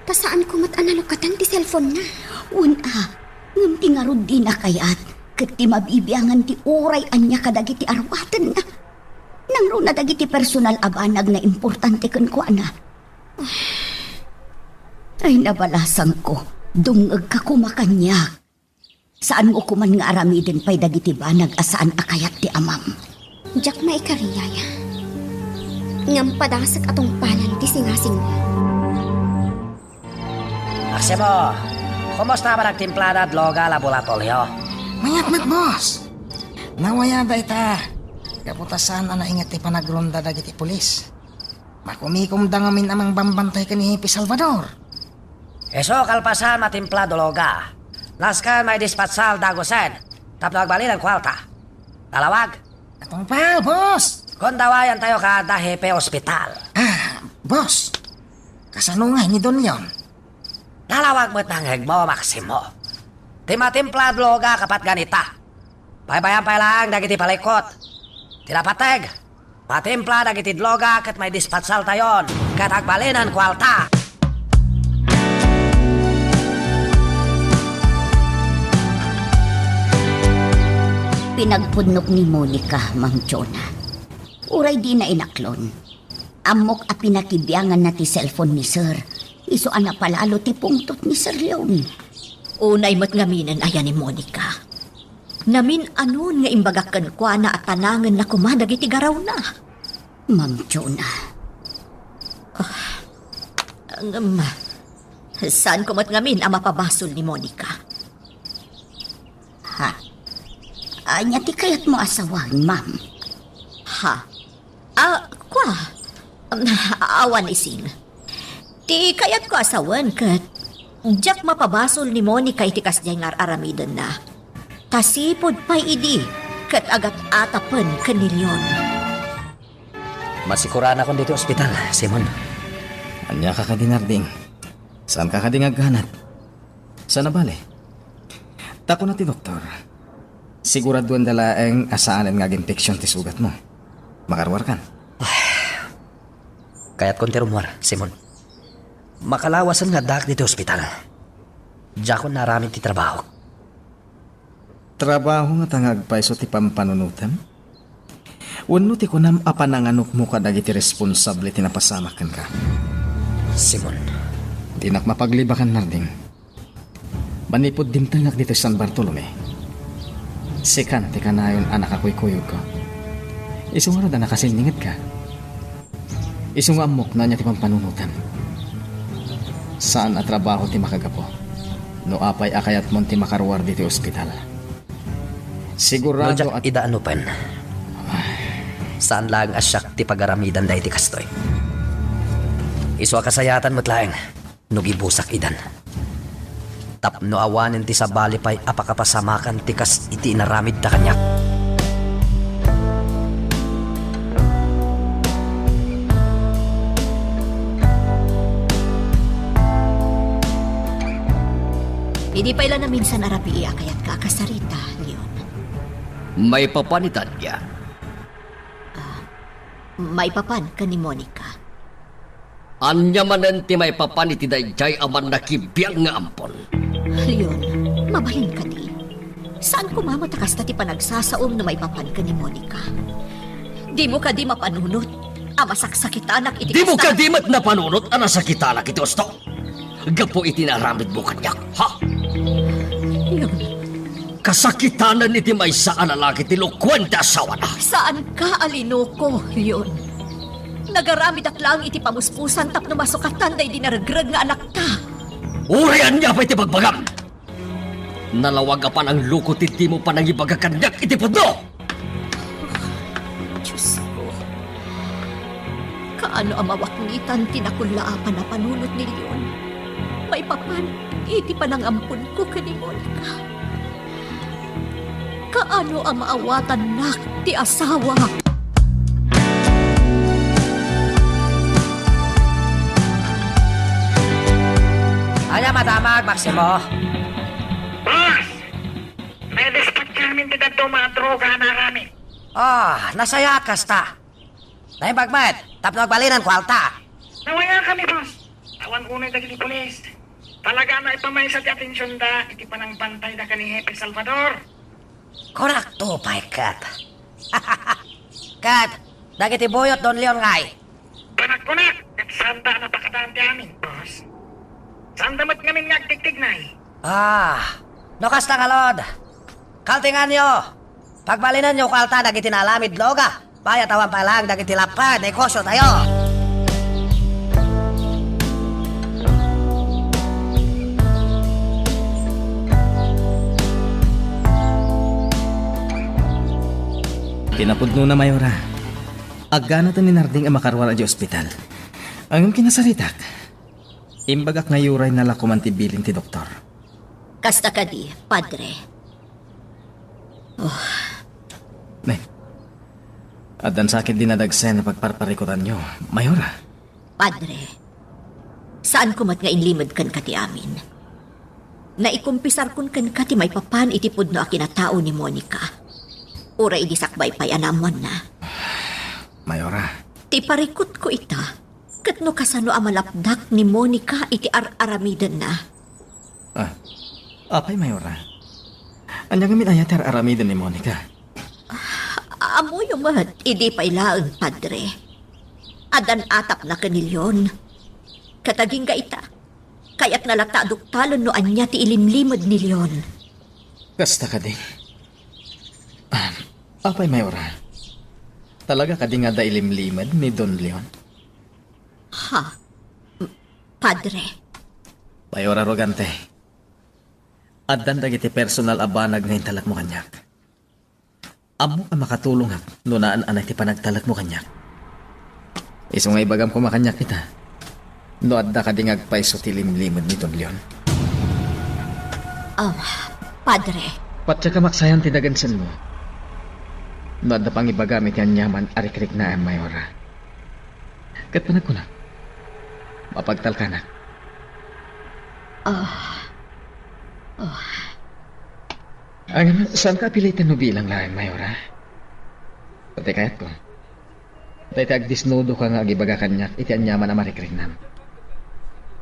Ta saanko met a nalukatan ti cellphone-na. Wen a, ngem ti ngarud dina kayat, ket ti mabibiangan ti uray ania kadagiti arwatenna. Nangruna dagiti personal a banag nga importante kenkuana. Ay, nabalasangko, dumngegka koma kaniak. Saanmo koman nga aramiden pay dagiti banag a saan a kayat ti amam. Diak maikari, Yaya. Ngem padasek a tungpalan ti singasingmo. Maximo, kumusta a panagtimplada a droga a laboratorio? Mayat met, boss. Nawayada ita. Gapu ta saan a nainget ti panagronda dagiti pulis. Makumikomda ngamin a mangbambantay ken ni Hepe Salvador. Isu kalpasan, matimpla a droga. Nasken maidispatsa dagusen tapno agbalinen kuarta. Nalawag? Atong pa, boss! Kundawayantayo kada Hepe Ospital. Ah, boss! Kasano nga ni Don Leon? Nalawag met nangngegmo, Maximo. Ti matimpla a droga, kapat ganita. Paypayan pay laeng dagiti palikut. Ti napateg, patimpla dagiti droga ket maidispatsaltayon ket agbalinen kuarta. Pinagpudnok ni Monica, Ma'am Jonah. Uray dina inaklon, ammok a pinakibianganna ti cellphone ni Sir. Isu a napalalo ti pungtot ni Sir Leon. Unay met ngaminen aya ni Monica. Namin-anon nga imbagak kenkuana a tanangenna koma dagiti garawna. Ma'am Jonah. Ah, ngem, saanko met ngamin a mapabasol ni Monica. Ha? Ania ti kayatmo a sawen, ma'am? Ha? Ah, kua. Um, awan, Ising. Ti kayatko a sawen ket diak mapabasol ni Monica iti kasdiay nga ar-aramidenna. Ta sipud pay idi ket agat-atapen ken ni Leon. Masikuranakon ditoy ospital, Simon. Ania ka kadi, Narding? Saan ka kadi nga agganat? Saan a bale? Ta kuna ti doktor, siguraduenda laeng a saanen nga aginfeksion ti sugatmo. Makaruarkan? Kayatkon ti rummuar, Simon. Makalawasen nga addaak ditoy ospital. Diakon naaramid ti trabahok. Trabaho ngata nga agpayso ti pampanunotem? Wenno ti kunam a pananganokmo kadagiti responsable ti napasamak kenka? Simon. Dinak mapaglibakan, Narding. Manipud dimtengak ditoy San Bartolome, sikan ti kanayon a nakakuykuyogko. Isu ngarud a nakasinningedka. Isu nga ammok no ania ti pampanunotem. Saan a trabaho ti makagapu no apay a kayatmon ti makaruar ditoy ospital. Sigurado. No diak a ida anupen, saan laeng a siak ti pagaramidan daytoy kastoy. Isu a kasayatan met laeng no gibusak idan. Tapno awanen ti sabali pay a pakapasamakan ti kas iti inaramidda kaniak. Idi pay la naminsan a rabii a kayatka a kasarita, Leon. Maipapan ita, Dania. Ah, maipapan ken ni Monica. Ania manen ti maipapan iti daydiay a mannakibiang nga ampon? Leon, mabalin kadi? Saan koma met a kasta ti panagsasaom no maipapan ken ni Monica? Dimo kadi mapanunot a masaksakitanak iti Dimo kasta. Kadi met napanunot a nasakitanak iti husto? Gapu iti naaramidmo kaniak, ha? Leon. Kasakitanan iti maysa a lalaki ti lukuen ti asawana. Saanka a linuko, Leon. Nagaramidak laeng iti pamuspusan tapno masukatan daydi naregreg nga anakta. Uray ania pay ti bagbagam? Nalawag a panangluko ti dimo panangibaga kaniak iti pudno! Diosko, kaano a mawaknitan ti nakulla a panapanunot ni Leon maipapan iti panangamponko ken ni Monica? Kaano a maawatannak ti asawa? Ania madamag, Maximo? Boss! Naidispatch amin ti dadduma a droga a naaramid. Ah, nasayaat kasta. Naimbag met, tapno agbalinanko alta. Nawayakami, boss. Awan unay dagiti pulis. Talaga a naipamaysa ti atensionda iti panangbantayda ken ni Hepe Salvador. Kunak to pay ket. Ket, dagiti buyot Don Leon ngay? Panagkunak, ket saanda a napakadaan ti amin, boss. Saanda met ngamin nga agtigtignay. Ah, no kasta ngarud, kaltenganyo. Pagbalinanyo ko alta dagiti naaramid droga. Bayat awan pay laeng dagiti lapad negosiotayo. Kinapudnona, Mayora. Agganaten ni Narding a makaruar idiay ospital. Ngem kinasaritak. Imbagak nga iyurayna la koman ti bilin ti doktor. Kasta kadi, Padre. Oh. Ne. Addan sa ketdi nadagsen a pagparparikutanyo, Mayora. Padre, saanko met nga inlimed kenka ti amin. Naikumpisarkon kenka ti maipapan iti pudno a kinatao ni Monica. Uray idi sakbay pay a naammoanna. Mayora. Ti parikutko ita, ket no kasano a malapdak ni Monica iti ar-aramidenna. Ah, apay, Mayora? Ania ngamin aya ti ar-aramiden ni Monica? Ammoyo met, idi pay laeng, Padre. Addan atapna ken ni Leon. Ket agingga ita, kayatna latta a duktalen no ania ti ilimlimed ni Leon. Kasta kadi? Ah, apay, Mayora? Talaga kadi nga adda ilimlimed ni Don Leon? Ha? M-, Padre? Mayora Rogante, addan dagiti personal a banag nga intalekmo kaniak. Ammok a makatulongak no naan-anay ti panagtalekmo kaniak. Isu nga ibagam koma kaniak ita, no adda kadi nga agpayso ti limlimed ni Don Leon. Ah, Padre. Patiek a maksayan ti dagensenmo. No adda pangibagam iti aniaman a rikriknaem, Mayora. Ket panagkunak, mapagtalkanak. Ah. Ah. Ngem, saanka a piliten no bilang laeng, Mayora. Ket ti kayatko, dayta agdesnudoka nga agibaga kaniak iti aniaman a marikriknam.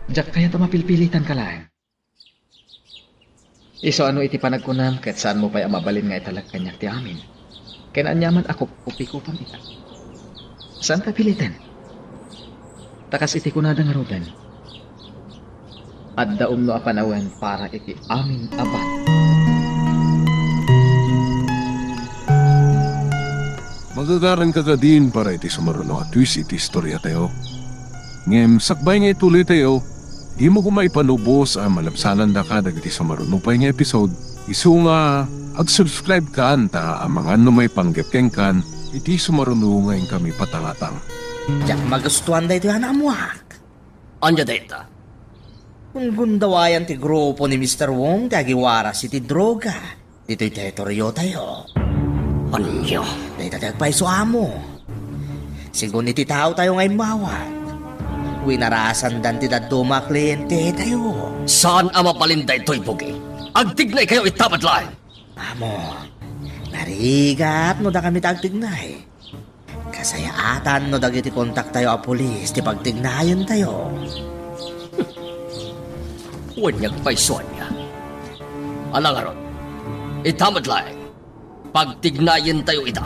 Diak kayat a mapilpilitanka laeng. Isu a no iti panagkunam ket saanmo pay a mabalin nga italek kaniak ti amin ken aniaman a kupkupikupam ita. Saanka a piliten. Ta kas iti kunada ngaruden, adda umno a panawen para iti amin a banag. Magagaranka kadin para iti sumaruno a twist iti istoriatayo. Ngem sakbay nga ituloytayo, dimo koma ipanubos a malabsanandaka dagiti sumaruno pay nga episode, isu nga ag-subscribe kan ta amangan no maipanggep kenkan iti sumaruno nga inkami patangatang. Diak magustuan daytoy a naammoak. Ania dayta? Gungundawayan ti grupo ni Mister Wong ti agiwaras iti droga ditoy territoriotayo. Ania? Dayta ti agpayso, amo. Segun iti taotayo nga immawat, winarasandan ti dadduma a klientetayo. Saan a mabalin daytoy, Bugi. Agtignaykayo ita met laeng. Amo, narigat no dakami ti agtignay. Kasayaatan no dagiti kontaktayo a pulis ti pagtignayentayo. Wen, agpayso ania? Ala ngarud, ita met laeng, pagtignayentayo ida.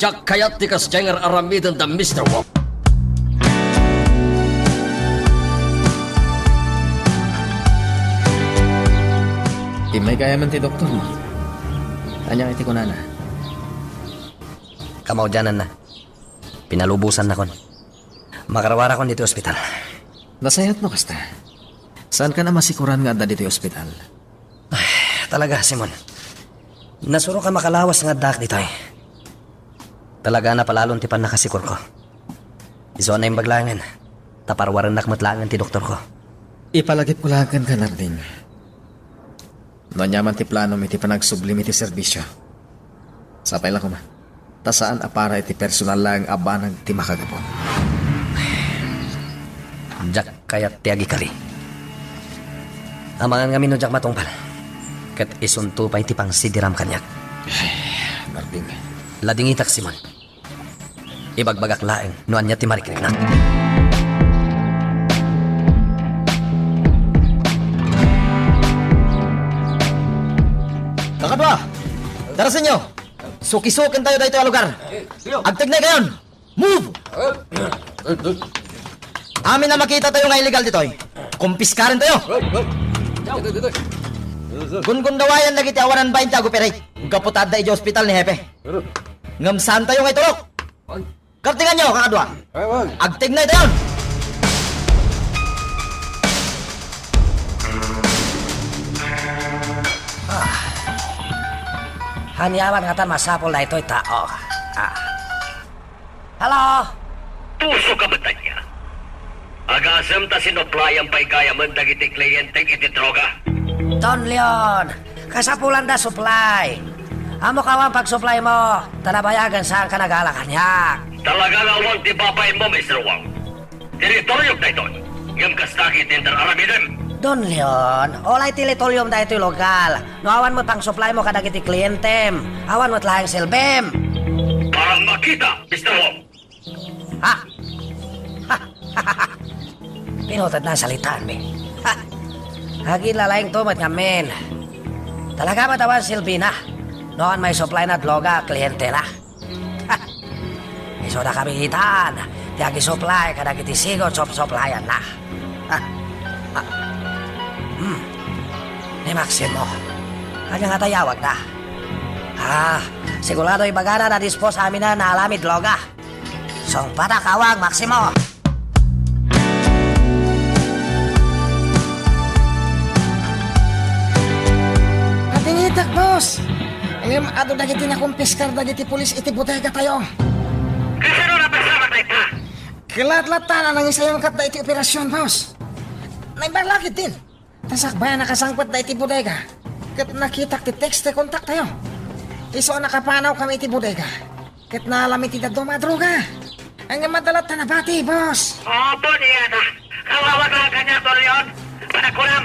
Diak kayat ti kasdiay nga ar-aramiden da Mister Wong. Immay gayamen ti doktormo. Ania iti kunana? Kamaudiananna. Pinalubosannakon. Makaruarakon ditoy ospital. Nasayaat no kasta. Saankan a masikoran nga adda ditoy ospital? Ay, talaga, Simon. Nasurok a makalawas nga addaak ditoy. Talaga, napalalon ti pannakasikorko. Isu a naimbag laengen, ta paruarennak met laengen ti doktorko. Ipalagipko laeng kenka, Narding. No ania man ti planom iti panagsublim iti serbisio, sapay la koma. Ta saan a para iti personal laeng a banag ti makagapu. Diak kayat ti agikari. Amangan ngamin no diak matungpal, ket isunto pay ti pangsidiram kaniak. Ay, Narding. Ladingitak, Simon. Ibagbagak laeng no ania ti marikriknak. Kakadua! Darasenyo! Sukisukentayo daytoy a lugar! Agtegnay kayon! Move! Amin a makitatayo nga illegal ditoy, kumpiskarentayo! Gungundawayan dagiti awanan bain ti agoperate gapu ta adda idiay ospital ni Hepe. Ngem saantayo nga iturok. Kartinganyo, kakadua. Agtegnaytayon! Ah. Ania man ngata masapul daytoy tao? Ah. Hello? Puso ka met ania? Agasem ta sinuplayan pay gayamen dagiti klienteng iti droga. Don Leon, kasapulanda supply. Ammok awan pagsupply mo, ta nabayagen saanka nagala kaniak. Talaga nga awan ti babain mo, Mister Wang. Teritoriok daytoy. Ngem kasta ket inter aramidem. Don Leon, ulay teritoriom daytoy lugar. No awan met pangsupply mo kadagiti klientem, awan met laeng silbim. Para makita, Mister Wang. Ha? Pinuted na salitaanmi. Ha? Agin lalaing tumet ngamin. Talaga met awan silbina. No awan maisupply na droga a klientena. Ha? Isu dakami itan ti agisupply kadagiti sigun supsuplayanna. Ha? Ha? Hmm. Ni Maximo. Ania ngata yawagna? Ah, sigurado ibagana a dispose aminen a alamid droga. Sungpatak, Awang Maximo! Adingitak, boss! Ngem adu dagiti nakumpiskar dagiti pulis iti bodegatayo. Kasano napasamak dayta? Ket latta a nangisayon ket dayta iti operasion, boss. Naimbag la ketdin. Ta sakbay a nakasangpet dayta iti bodega, ket nakitak ti text ti kontaktayo. Isu a nakapanawkami iti bodega, ket naalam iti dadduma a droga. Ngem adda latta nabati, boss. Apo, ni Ana. Kawawa ka kaniak, Don Leon. Panagkunam,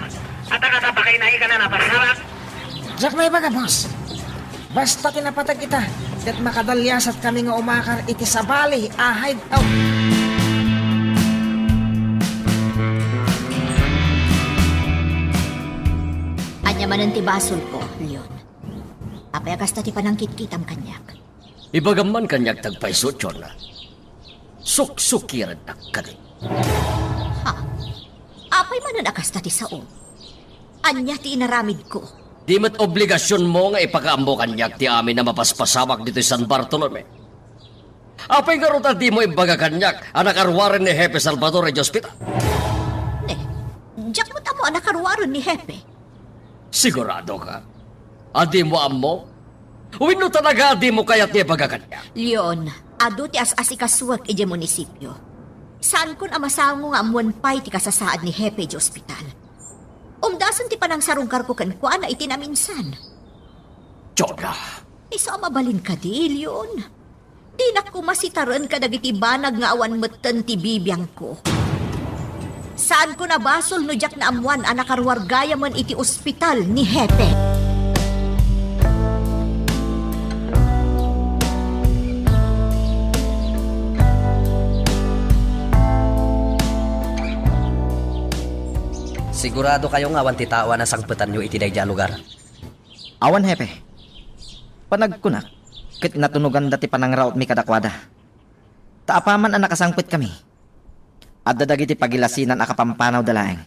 adda kata pakainaikana a napasamak? Diak naibaga, boss. Basta ti napateg ita, ket makadaliasatkami nga umakar iti sabali a hideout. Ania manen ti basolko, Leon? Apay a kasta ti panangkitkitam kaniak? Ibagam man kaniak ti agpayso, Chona. Suksukirennak kadi. Ha? Apay manen a kasta ti saom? Ania ti inaramidko? Di met obligasionmo nga ipakaammo kaniak ti amin a mapaspasamak ditoy San Bartolome. Apay ngarud a dimo imbaga kaniak a nakaruaren ni Hepe Salvador idiay ospital? Ne, diak met ammo a nakaruaren ni Hepe. Sigurado ka a dimo ammo? Wenno talaga a dimo kayat nga ibaga kaniak? Leon, adu ti as-asikasuek idiay munisipio. Saankon a masango nga ammoen pay ti kasasaad ni Hepe idiay ospital. Umdasen ti panangsarungkarko kenkuana iti naminsan. Chona! Isu a mabalin kadi, Leon? Dinak koma sitaren kadagiti banag nga awan metten ti bibiangko. Saanko a basol no diak naammoan a nakaruar gayamen iti ospital ni Hepe. Sigurado kayo nga awan ti tao a nasangpetanyo iti daydiay a lugar? Awan, Hepe. Panagkunak, ket natunoganda ti panangrautmi kadakuada. Ta apaman a nakasangpetkami, adda dagiti pagilasinan a kapampanawda laeng.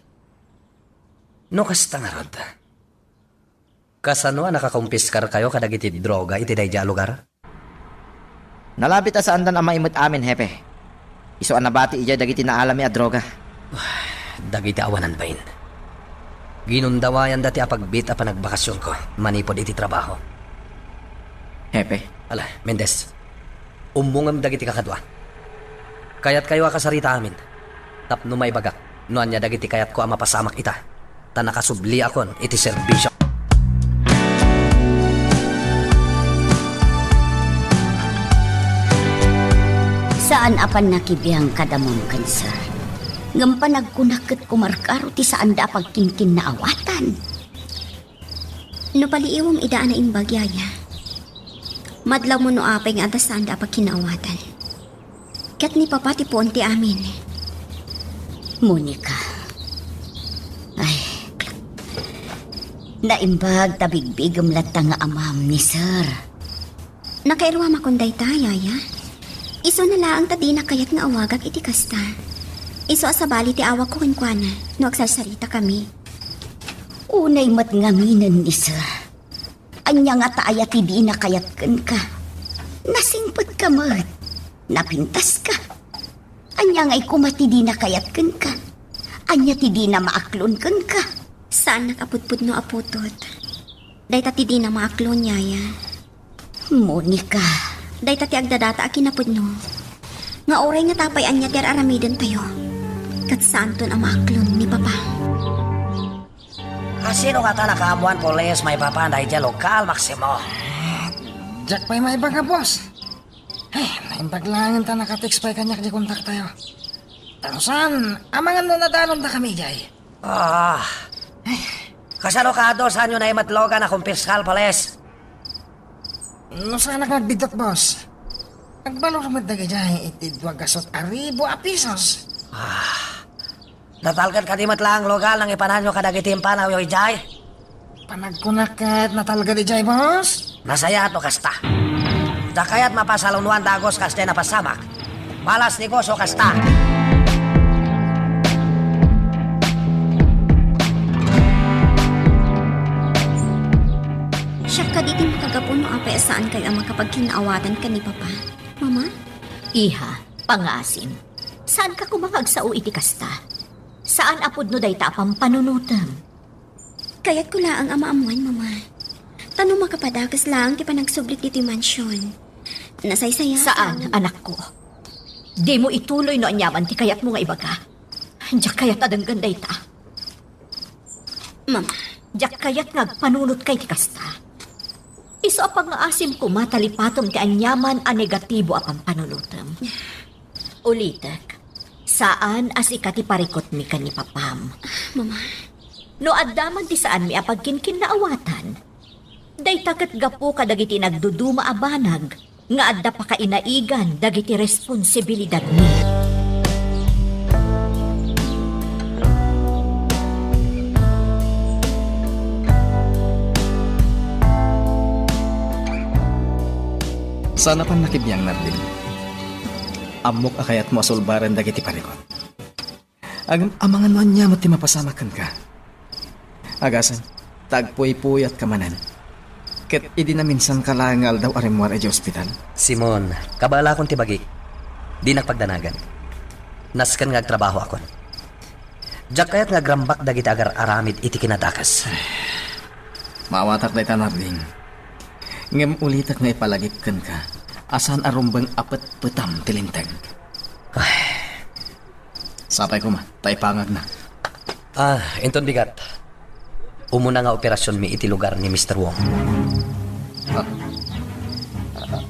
No kasta ngarud, kasano a nakakumpiskarkayo kadagiti droga iti daydiay a lugar? Nalabit a saandan a maimet amin, Hepe. Isu a nabati idiay dagiti naalami a droga. Dagiti awanan bain. Ginundawayanda ti apagbit a panagbakasionko manipud iti trabaho. Hepe. Ala, Mendez. Ummongem dagiti kakadua. Kayatkayo a kasarita amin tapno maibagak no ania dagiti kayatko a mapasamak ita, ta nakasubliakon iti serbisio. Saan a pannakibiang kadamon ken sir. Ngem panagkunak ket kumarkaro ti saanda a pagkinkinnaawatan. No paliiwem ida a naimbag, yaya, madlawmo no apay nga adda saanda a pagkinnaawatan. Ket ni Papa ti puon ti amin. Monica. Ay, naimbag ta bigbigem latta nga amam ni Sir. Nakairuamakon dayta, yaya. Isuna laeng ta dina kayat nga awagak iti kasta. Isu a sabali ti awagko kenkuana no agsarsaritakami. Unay met ngaminen ni Sir. Ania ngata aya ti dina kayat kenka? Nasingpetka met. Napintaska. Ania ngay koma ti dina kayat kenka? Ania ti dina maaklon kenka? Saannak a pudpudno a putot. Dayta ti dina maaklon, yaya. Monica. Dayta ti agdadata a kinapudno. Nga uray ngata pay ania ti ar-aramidentayo, ket saanton a maaklon ni Papa. Asino ngata nakaammoan pulis maipapan daydiay a lokal, Maximo? Diak pay maibaga, boss. Eh, naimbag laeng ta naka-text pay kaniak di kontaktayo. Ta no saan, amangan no nadanondakami idiay. Ah. Kasano kadi, saanyo naimetlogan a kumpiskal, pulis? No saanak nga agbiddut, boss. Agbalor met dagidiay iti dua gasut a ribu a pisos. Ah. Natalged kadi met laeng lokal nangipananyo kadagiti impanawyo idiay? Panagkunak ket natalged idiay, boss. Nasayaat no kasta. Diak kayat mapasalunoan dagus kasdiay napasamak. Malas negosyo kasta. Siak kadi ti makagapu no apay a saankayo a makapagkinnaawatan ken ni Papa, Mama? Iha, pangngaasim. Saanka koma nga agsao iti kasta? Saan a pudno dayta a pampanunotem. Kayatko laeng a maammoan, Mama. Ta no makapadakes laeng ti panagsublik ditoy mansion, nasaysayaat. Saan, anakko. Dimo ituloy no aniaman ti kayatmo nga ibaga. Diak kayat a denggen dayta. Mama. Diak kayat nga agpanunotka iti kasta. Isu a pangngaasim koma ta lipatem ti aniaman a negatibo a pampanunotem. Ulitek, saan a sika ti parikutmi ken ni Papam. Mama. No adda man ti saanmi a pagkinkinnaawatan, dayta ket gapu kadagiti nagduduma a banag nga adda pakainaigan dagiti responsibilidadmi. Saan a pannakibiang, Narding. Ammok a kayatmo a sulbaren dagiti parikut. Ngem amangan no ania met ti mapasamak kenka. Agasem, ta agpuypuyatka manen. Ket idi naminsanka laeng nga aldaw a rimmuar idiay ospital. Simon, kabaelakon ti bagik. Dinak pagdanagan. Nasken nga agtrabahoakon. Diak kayat nga agrambak dagiti agar-aramid iti kinadakes. Maawatak dayta, Narding. Ngem ulitek nga ipalagip kenka a saan a rumbeng a petpetam ti linteg. Ay. Sapay koma, ta ipangagna. Ah, inton bigat. Umuna nga operasionmi iti lugar ni Mister Wong. Ah.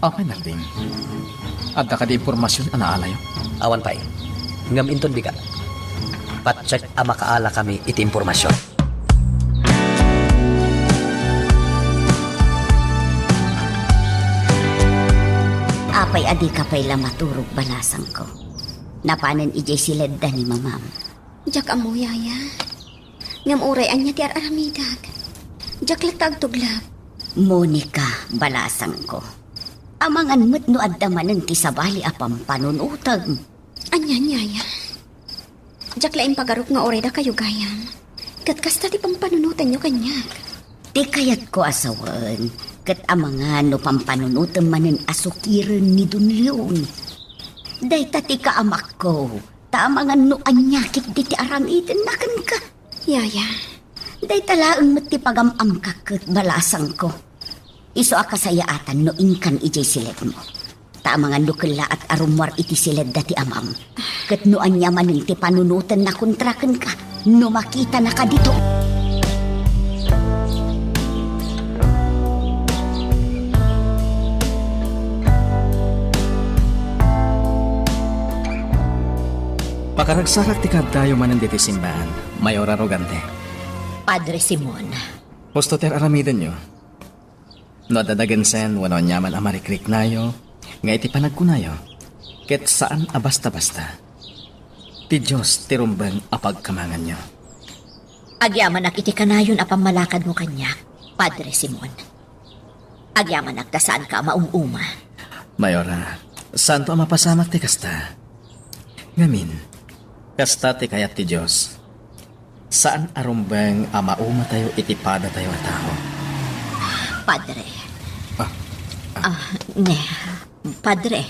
Apay, Narding? Adda kadi impormasion a naalayo? Awan pay. Ngem inton bigat, patsekek a makaalakami iti impormasion. Apay a dika pay la maturog, balasangko? Napanen idiay siledda ni Mamam. Diak ammo, Yaya. Ngem uray ania ti ar-aramidak, diak latta agtuglap. Monica, balasangko. Amangan met no adda manen ti sabali a pampanunotem. Ania, Yaya? Diak la impagarok nga uray dakayo gayam. Ket kasta ti pampanunotenyo kaniak. Ti kayatko a sawen, ket amangan no pampanunotem manen a sukiren ni Don Leon. Dayta ti kaamakko, ta amangan no ania ketdi ti aramidenna kenka. Yaya. Dayta laeng met ti pagam-amkak ket balasangko. Isu a kasayaatan no inkan idiay siledmo. Ta amangan no kellaat a rummuar iti siledda ti amam. Ket no ania manen ti panunotenna kontra kenka, no makitanaka dito. Makaragsarak ti kaaddayo manen ditoy simbaan, Mayora Rogante. Padre Simon. Husto ti ar-aramidenyo. No adda dagensen wenno aniaman a marikriknayo nga iti panagkunayo, ket saan a basta-basta, ti Dios ti rumbeng a pagkamanganyo. Agyamanak iti kanayon a pammalakadmo kaniak, Padre Simon. Agyamanak ta saanka a maum-uma. Mayora, saanto a mapasamak ti kasta. Ngamin, kasta ti kayat ti Dios. Saan a rumbeng a maumatayo iti padatayo a tao. Padre. Ah, ah. Ah, ne. Padre,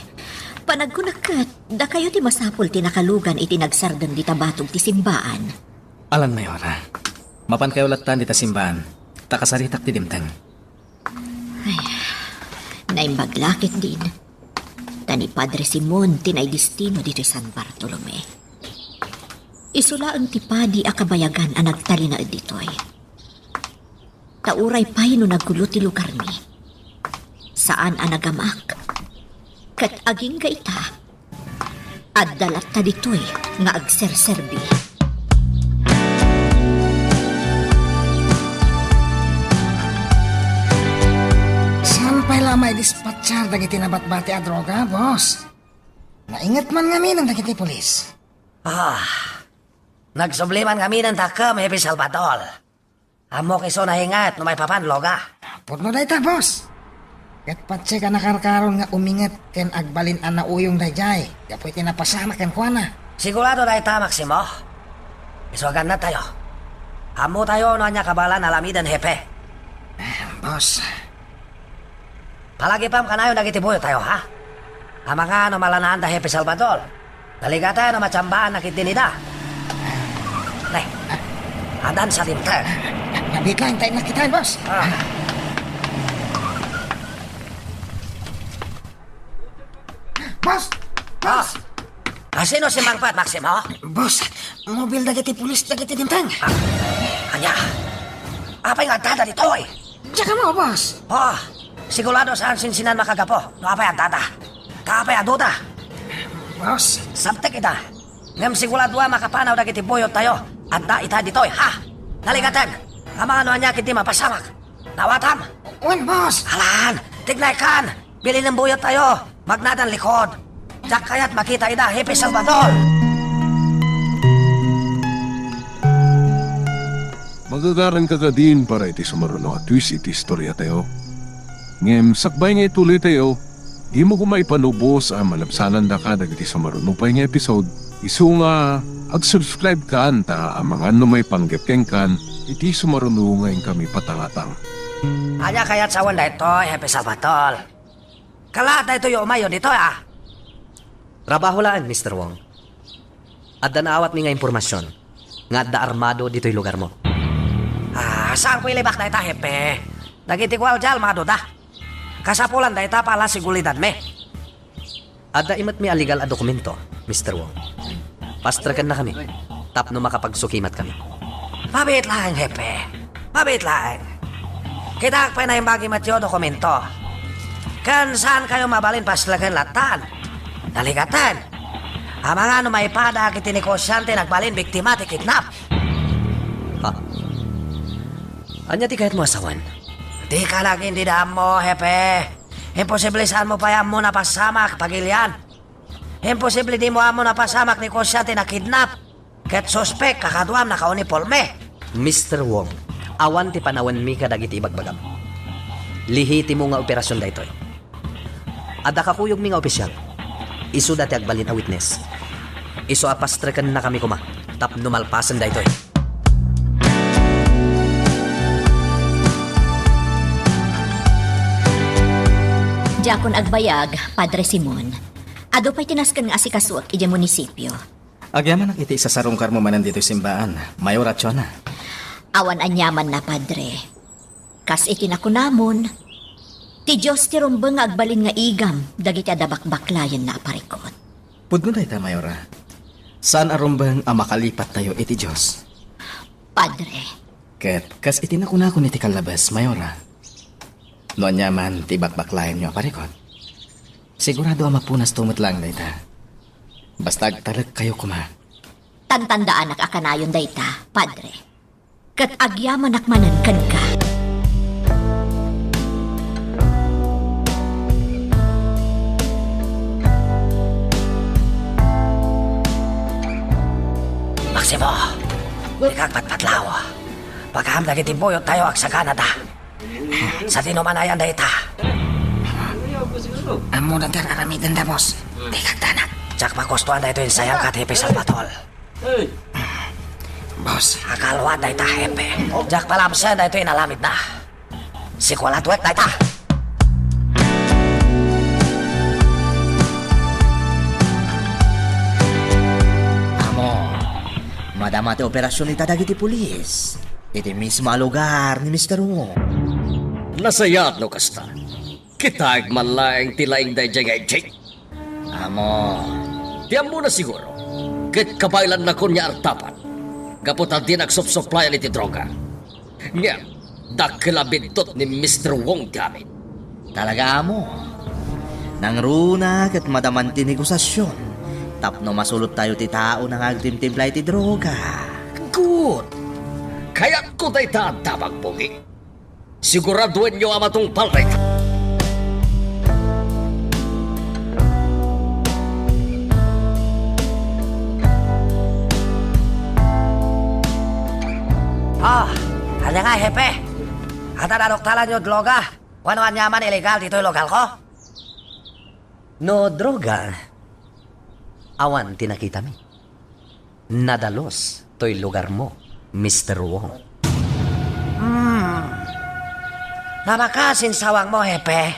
panagkunak ket, dakayo ti masapul ti nakalugan iti nagsardeng dita batog ti simbaan. Alan, Mayora. Mapankayo lattan dita simbaan, ta kasaritak ti dimteng. Ay, naimbag la ketdin. Ta ni Padre Simon ti naidestino ditoy San Bartolome. Isu laeng ti padi a kabayagan a nagtalinaed ditoy. Ta uray pay no nagulo ti lugarmi, saan a nagamak. Ket agingga ita, adda latta ditoy nga agserserbi. Saan pay la a maidispatchar dagiti nabatbati a droga, boss? Nainget man ngamin dagiti pulis. Ah, nagsubli man ngamin ti dakkem, Hepe Salvador. Ammok isu nainget no maipapan droga. Pudno dayta, boss. Ket patsek a nakarkaron nga uminget ken agbalin a nauyong daydiay gapu iti napasamak kenkuana. Sigurado dayta, Maximo. Isu a gannadtayo. Ammotayo no ania kabaelan a aramiden, Hepe. Ah, boss. Palagipam kanayon dagiti buyottayo, ha? Amangan no malanaanda, Hepe Salvador. Naligaten no matsambaanna ketdin ida. Ne. Adan sa dimteng. Nabitlang tayo nakita, boss. Ah. Boss! Boss! Ah. Ah, sino simmangpet, Maximo? Boss, mobil dagiti pulis dagiti dimteng. Ah, ania? Apay nga addada ditoy? Diak ammo, boss. Oh, sigurado saan sinsinan makagapu no apay addada. Ta apay aduda? Boss. Sabtek ida. Ngem sigurado a makapanaw dagiti buyottayo. Adda ita ditoy, ha? Naligaten. Amangan no ania ketdi mapasamak. Naawatam? Wen, boss. Alan, tignaykan. Bilinen buyottayo. Magnadan likod. Diak kayat makita ida, Hepe Salvador. Magagaran ka gadin para iti sumaruno a twist iti istoriatayo. Ngem sakbay nga ituloytayo, dimo koma ipanubos a malabsanandaka dagiti sumaruno pay nga episode. Isu nga ag-subscribe kan ta amangan no maipanggep kenkan iti sumaruno nga inkami patangatang. Ania kayat sawen daytoy, Hepe Salvador? Kalaat daytoy umayyo ditoy, a? Trabaho laeng, Mister Wong. Adda naawatmi nga impormasion nga adda armado ditoy lugarmo. Ah, saanko ilibak dayta, Hepe. Dagiti guardia, armadoda. Kasapulan dayta para siguridadmi. Adda imetmi a legal a dokumento, Mister Wong. Pastreken nakami tapno makapagsukimat kami. Mabiit laeng, Hepe. Mabiit laeng. Kitak pay naimbag imetyo dokumento. Ken saankayo mabalin pastreken lattan. Naligaten. Amangan no maipadak iti negosiante nagbalin biktima ti kidnap. Ha? Ania ti kayatmo a sawen? Dika nagindida ammo, Hepe. Imposible saanmo pay ammo napasamak, pagilian. Imposible dimo ammo napasamak negosiante nakidnap. Ket suspek, kakaduam nakauniporme. Mister Wong, awan ti panawenmi kadagiti ibagbagam. Lehitimo nga operasion daytoy. Adda kakuyogmi nga opisyal. Isuda ti agbalin a witness. Isu a pastrekennakami koma tapno malpasen daytoy. Diakon agbayag, Padre Simon. Adu pay ti nasken nga asikasuek idiay munisipio. Agyamanak iti isasarungkarmo manen ditoy simbaan, Mayora Chona. Awan aniamanna, Padre. Kas iti nakunamon, ti Dios ti rumbeng nga agbalin nga igam dagiti adda bakbaklayenna a parikut. Pudno dayta, Mayora. Saan a rumbeng a makalipattayo iti Dios. Padre. Ket kas iti nakunakon iti kallabes, Mayora, no aniaman ti bakbaklayenyo a parikut, sigurado a mapunasto met laeng dayta. Basta agtalekkayo koma. Tantandaanak a kanayon dayta, Padre. Ket agyamanak manen kenka. Maximo, dika agpatpatlaw. Pakaam dagiti buyottayo agsaganada. Sadino man ayan dayta? Ammona ti ar-aramidenda, boss. Dika agdanag. Diak magustuan daytoy insayangka, Hepe Salvatol. Boss. Akalwa dayta, Hepe. Diak palamsen daytoy inaramidna. Sikualatwek dayta. Amo, madama ti operasion ita dagiti pulis iti mismo a lugar ni Mister Wong. Nasayaat no kasta. Kitaek man laeng ti laing daydiay nga ijjit. Amo, ti ammona siguro, ket kabaelannakon nga artapan, gapu ta dina agsupsuplayan iti droga. Ngem, dakkel a biddut ni Mister Wong ti amin. Talaga amo, nangruna ket madaman ti negosiasion tapno masulottayo ti tao nga agtimtimpla iti droga. Good! Kayatko dayta a dabag, Pogi. Siguraduenyo a matungpal dayta. Ah, ania nga, Hepe? Adda naduktalanyo droga? Wenno aniaman illegal ditoy lugarko? No droga, awan ti nakitami. Nadalus toy lugarmo, Mister Wong. Hmm. Nabaka sinsawangmo, Hepe.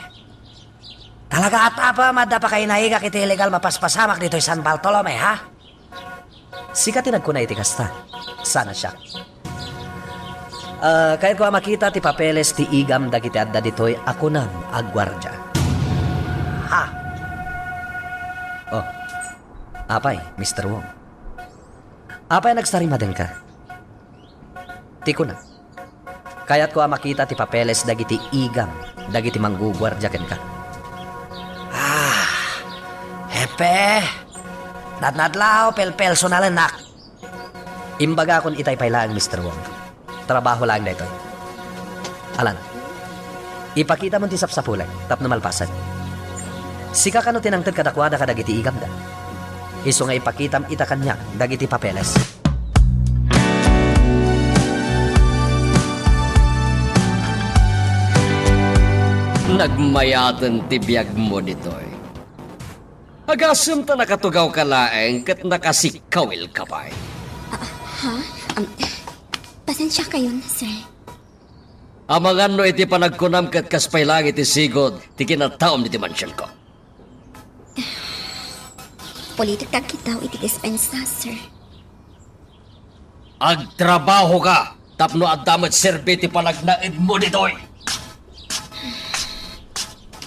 Talaga a tapem adda pakainaigak iti illegal mapaspasamak ditoy San Bartolome, ha? Sika ti nagkuna iti kasta. Saan a siak. Ah, kayatko a makita ti papeles ti igam dagiti adda ditoy a kunam a guardia. Ha? Oh. Apay, Mister Wong? Apay a nagsarima kenka? Ti kuna, kayatko a makita ti papeles dagiti igam dagiti mangguguardia kenka. Ah, Hepe, nadnadlaw, pelpelsonalennak. Imbagakon itay pay laeng, Mister Wong. Trabaho laeng daytoy. Alan, ipakitamon ti sapsapulek tapno malpasen. Sika kano ti nangted kadakuada kadagiti igamda? Isu nga ipakitam ita kaniak dagiti papeles. Nagmayaten ti biagmo ditoy. Agasem ta nakatugawka laeng ket nakasikkawilka pay. Ah, ha? Um, pasensiakayon, sir. Amangan no iti panagkunam ket kas pay laeng iti sigud ti kinataom ditoy mansionko. Pulitek ti agkiddaw iti dispensa, sir. Agtrabahoka tapno adda met serbi ti panagnaedmo ditoy.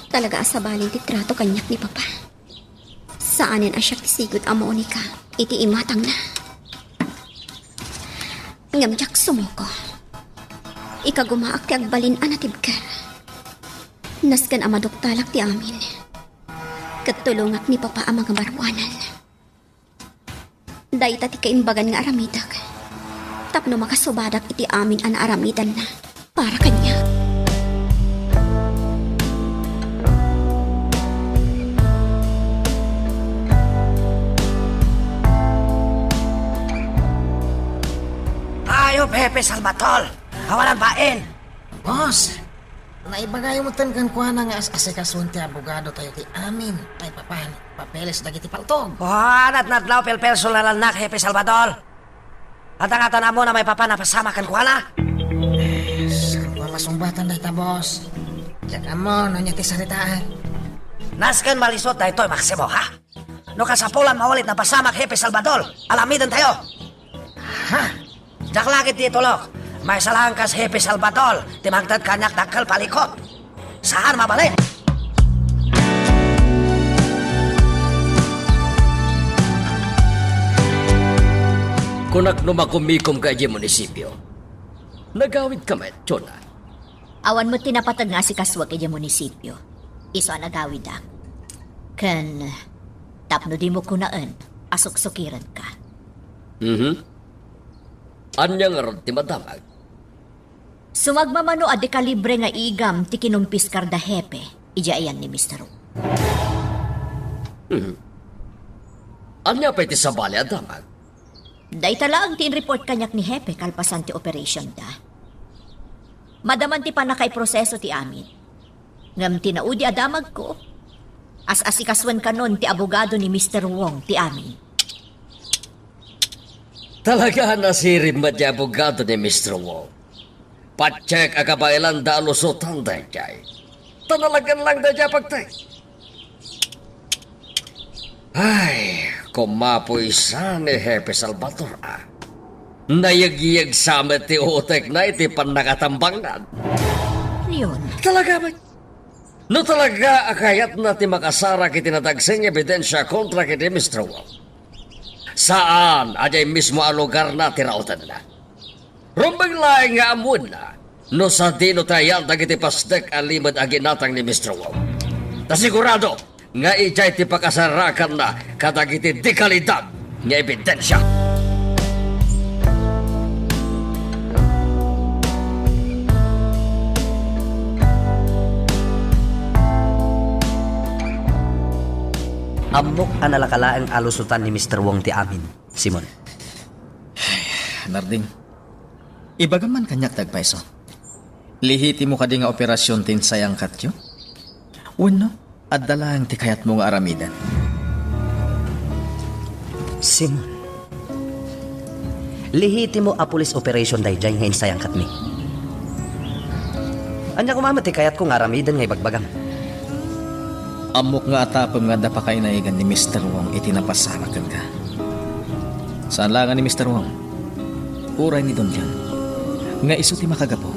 Talaga a sabalin ti trato kaniak ni Papa. Saanen a siak ti sigud a Monica iti imatangna. Ngem diak sumuko. Ikagumaak ti agbalin a natibker. Nasken a maduktalak ti amin. Ket tulongak ni Papa a mangabaruanan. Dayta ti kaimbagan nga aramidek tapno makasubadak iti amin a naaramidanna para kaniak. Ayop, Hepe Salvatore! Awanan bain! Boss, Naibagayo metten kenkuana nga as-asikasuen ti abogadotayo ti amin a maipapan ti papeles dagiti paltog. Ah, natnatlaw, pelpelso lalannak, Hepe Salvador. Adda ngatan ammom a maipapan a pasamak kenkuana? Eh, saan ko a masungbatan dayta, boss? Diak ammo no ania ti saritaek. Nasken malisut daytoy, Maximo, ha? No kasapulan, mawalit a pasamak, Hepe Salvador, aramidentayo. Ha? Diak la ketdi itulok. Maysa laeng kas Hepe Salvador ti mangted kaniak dakkel palikut. Saan mabalin? Kunak no makumikomka idiay munisipio. Nagawidka met, Chona? Awan met ti napateg nga asikasuek idiay munisipio. Isu a nagawidak. Ken tapno dimo kunaen a suksukirenka. Mhm. Ania ngarud ti madamag? Sumagmamano a dekalibre nga igam ti kinumpiskar da Hepe idiay ayan ni Mister Wu. Mhm. Ania pay ti sabali a damag? Dayta laeng ti inreport kaniak ni Hepe kalpasan ti operationda. Madaman ti pannakaiproseso ti amin. Ngem ti naudi a damagko, as-asikasuen kanon ti abogado ni Mister Wong ti amin. Talaga a nasirib met ti abogado ni Mister Wong. Patiek a kabaelanda a lusotan daydiay. Ta nalagan lang daydiay a pagtek. Ay, kumapuysa ni Hepe Salvador, a. Nayegyegsa met ti utekna iti pannakatambangnan. Leon. Talaga met. No talaga a kayatna ti makasarak iti nadagsen nga ebidensia kontra ken ni Mister Wong, saan a diay mismo a lugarna ti raotenna. Rumbeng laeng nga ammoenna no sadino ti ayan dagiti pasdek a limed a ginatang ni Mister Wong. Ta sigurado nga idiay ti pakasarakanna kadagiti dekalidad nga ebidensia. Ammok a nalaka laeng a lusotan ni Mister Wong ti amin, Simon. Narding, ibagam man kaniak ti agpayso. Lehitimo kadi nga operasion ti insayangkatyo? Wenno, adda laeng ti kayatmo nga aramiden? Simon, lehitimo a police operation daydiay nga insayangkatmi. Ania koma met ti kayatko nga aramiden nga ibagbagam? Ammok nga atapem nga adda pakainayagan ni Mister Wong iti napasamak kenka. Saan la nga ni Mister Wong, uray ni Don Leon, nga isu ti makagapu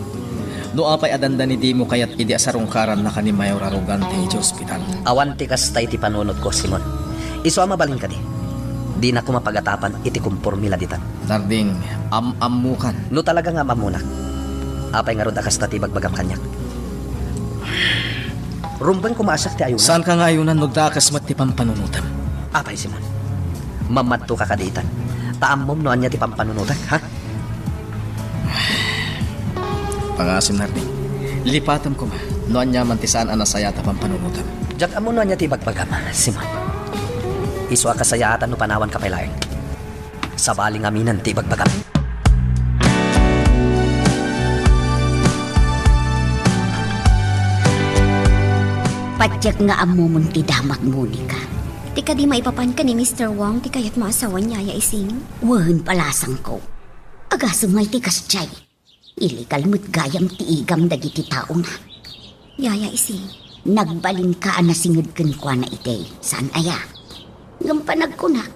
no apay a dandani dimo kayat idi asarungkaranna ken ni Mayor Arrogante iti ospital. Awan ti kasta iti panunotko, Simon. Isu a mabalin kadi, dinak koma pagatapan iti komporme la ditan. Narding, am-ammokan. No talaga nga am-ammonak, apay ngarud a kasta ti ibagbagam kaniak? Rumbeng koma a siak ti ayunan. Saanka nga ayunan no dakes met ti pampanunotem? Apay, Simon? Mamadtoka kadi itan, ta ammom no ania ti pampanunotek, ha? Pangasim, Narding. Lipatem koma no aniaman ti saan a nasayaat a pampanunotem. Diak ammo no ania ti ibagbagam, Simon. Isu a kasayaatan no panawanka pay laeng. Sabali ngaminen ti ibagbagam. Patiek nga ammomon ti damag, Monica. Ti kadi maipapan ken ni Mister Wong ti kayatmo a sawen, Yaya Ising? Wen, palasangko. Agasem nga iti kasdiay, illegal met gayam ti igam dagiti taona. Yaya Ising. Nagbalinka a nasinged kenkuana idi, saan aya? Ngem panagkunak,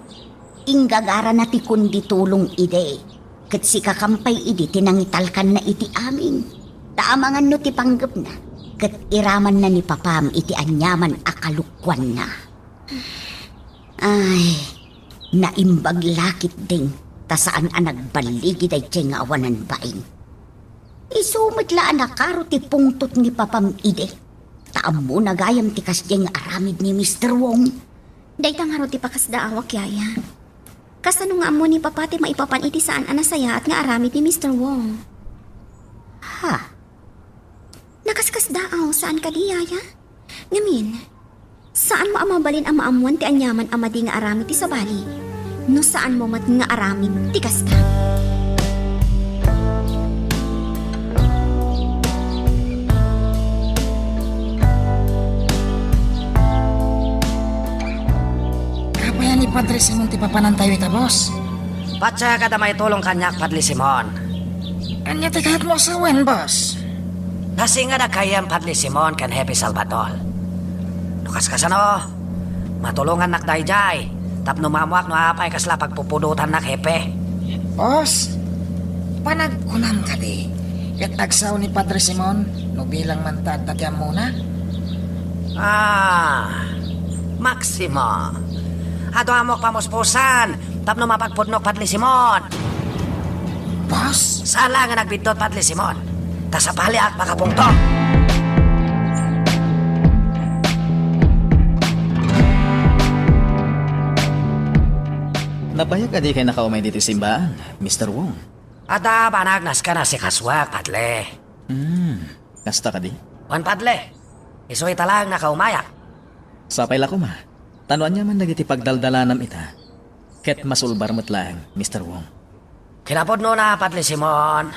inggagarana ti kundi tulong idi, ket sika pay idi ti nangitalkanna iti amin. Ta amangan no ti panggepna, ket iramanna ni papam iti aniaman a kalokuanna. Ay, naimbag la ketdin, ta saan a nagballigi daydiay nga awanan bain. Isu met la a nakaro ti pungtot ni papam idi. Ta ammona gayam ti kasdiay nga aramid ni Mister Wong. Dayta ngarud ti pakasdaawak, Yaya. Kasano nga ammo ni Papa ti maipapan iti saan a nasayaat nga aramid ni Mister Wong? Ha? Nakaskasdaaw, saan kadi, Yaya? Ngamin, saanmo a mabalin a maammuan ti aniaman a madi nga aramid ti sabali, no saanmo met nga aramid ti kasta. Padre Simon ti papanantayo ita, boss. Patsa kada maitulong kaniak, Padre Simon. Ania ti kayatmo a sawen, boss? Nasinged a gayyem, Padre Simon, ken Hepe Salvador. No kaskasano, matulongannak daydiay tapno maammoak no apay kasla pagpupudotannak, Hepe. Boss, panagkunam kadi, ket agsao ni Padre Simon no bilang man ta adda ti ammona? Ah, Maximo. Adu ammok pamuspusan tapno mapagpudnok, Padre Simon. Boss? Saan laeng nga nagbiddut, Padre Simon. Ta sapaliak, makapungto. Nabayag a dikay nakaumay ditoy simbaan, Mister Wong. Adda banag nasken a sikasuak, Padre. Hmm, kasta kadi? Wen, Padre. Isu ita laeng nakaumayak. Sapay la koma. Ta no ania man dagiti pagdaldalanam ita, ket masulbar met laeng, Mister Wong. Kinapudnona, Padre Simon.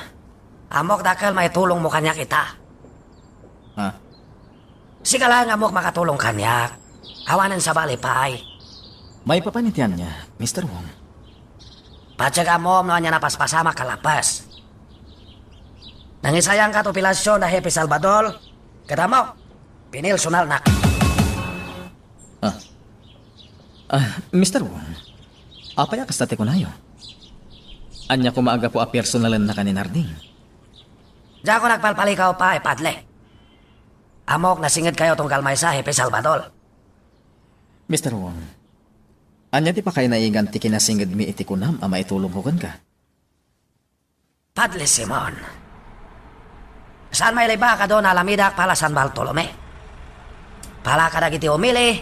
Ammok dakkel maitulongmo kaniak ita. Ha? Sika laeng ammok makatulong kaniak. Awanen sabali pay. Maipapan iti ania, Mister Wong? Patsa ammom no ania napaspasamak a lapas. Nangisayangka ti operasyon da Hepe Salvador, ket ammok, pinilsonalnak. Ah. Ah, Mister Wong, apay a kasta ti kunayo? Ania koma a gapu a personalenna ken ni Narding? Diak nagpalpalikaw pay, Padre. Ammok nasingedkayo tunggal maysa, Hepe Salvador. Mister Wong, ania ti pakainaigan ti kinasingedmi iti kunam a maitulongko kenka? Padre Simon, saan mailibak a don a alamidak pala San Bartolome. Pala kadagiti umili,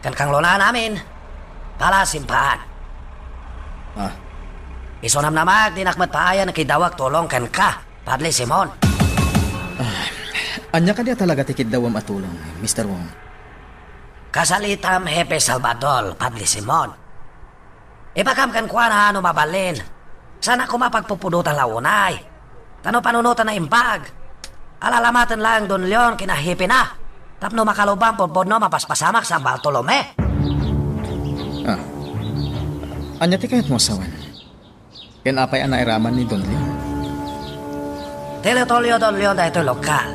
ken kanglonaan amin, pala simbaan. Ah. Isu namnamak, dinak met paayen a kiddawek tulong kenka, Padre Simon. Ah, ania kadi a talaga ti kiddawem a tulong, Mister Wong? Kasalitam, Hepe Salvador, Padre Simon. Ibagam kenkuana no mabalin. Saanna koma pagpupudotan la unay. Ta no panunoten a imbag, alalamaten laeng Don Leon ken ni Hepena. Tapno makalubang pudpudno mapaspasamak San Bartolome. Ah. Ania ti kayatmo a sawen? Ken apay a nairaman ni Don Leon? Territoryo Don Leon daytoy lokal.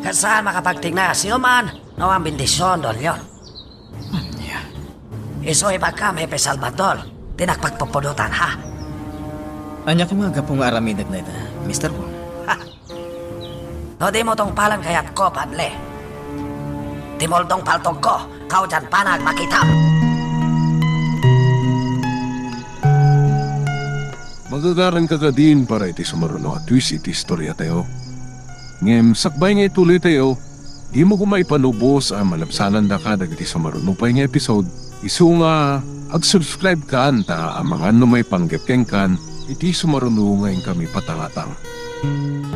Ket saan makapagtikna a sinuman no awan bendision, Don Leon. Ania? Isu ibagam, Hepe Salvador, ti nagpagpupudotan, ha? Ania koma a gapu nga aramidek dayta, Mister Wong? Ha! No dimo tungpalen kayatko, Padre. Ti muldong paltogko, kaudian banag makitam. Magagaranka kadin para iti sumaruno a twist iti istoriatayo. Ngem sakbay nga ituloytayo, dimo koma ipanubos a malabsanandaka dagiti sumaruno pay nga episode, isu nga ag-subscribe kan ta amangan no maipanggep kenkan iti sumaruno nga inkami patangatang.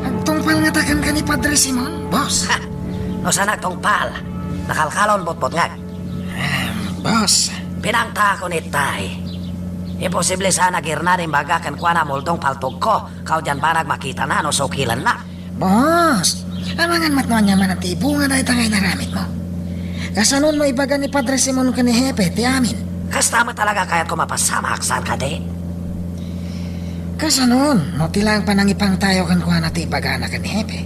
Agtungpal ngata kenka ni Padre Simon, boss? Ha! No saan agtungpal, nakalkalon butbutngek. Em, boss. Pinangtaakon itay. Imposible saan a girna ti imbaga kenkuana a muldong paltogko, kaudian banag makitana no sukilenna. Boss, amangan met no ania man ti bunga dayta nga inaramidmo. Kasano no ibaga ni Padre Simon ken ni Hepe ti amin? Kasta met talaga kayatko mapasamak, saan kadi? Kasano no ti laeng panangipangtayo kenkuana ti ibagana ken ni Hepe?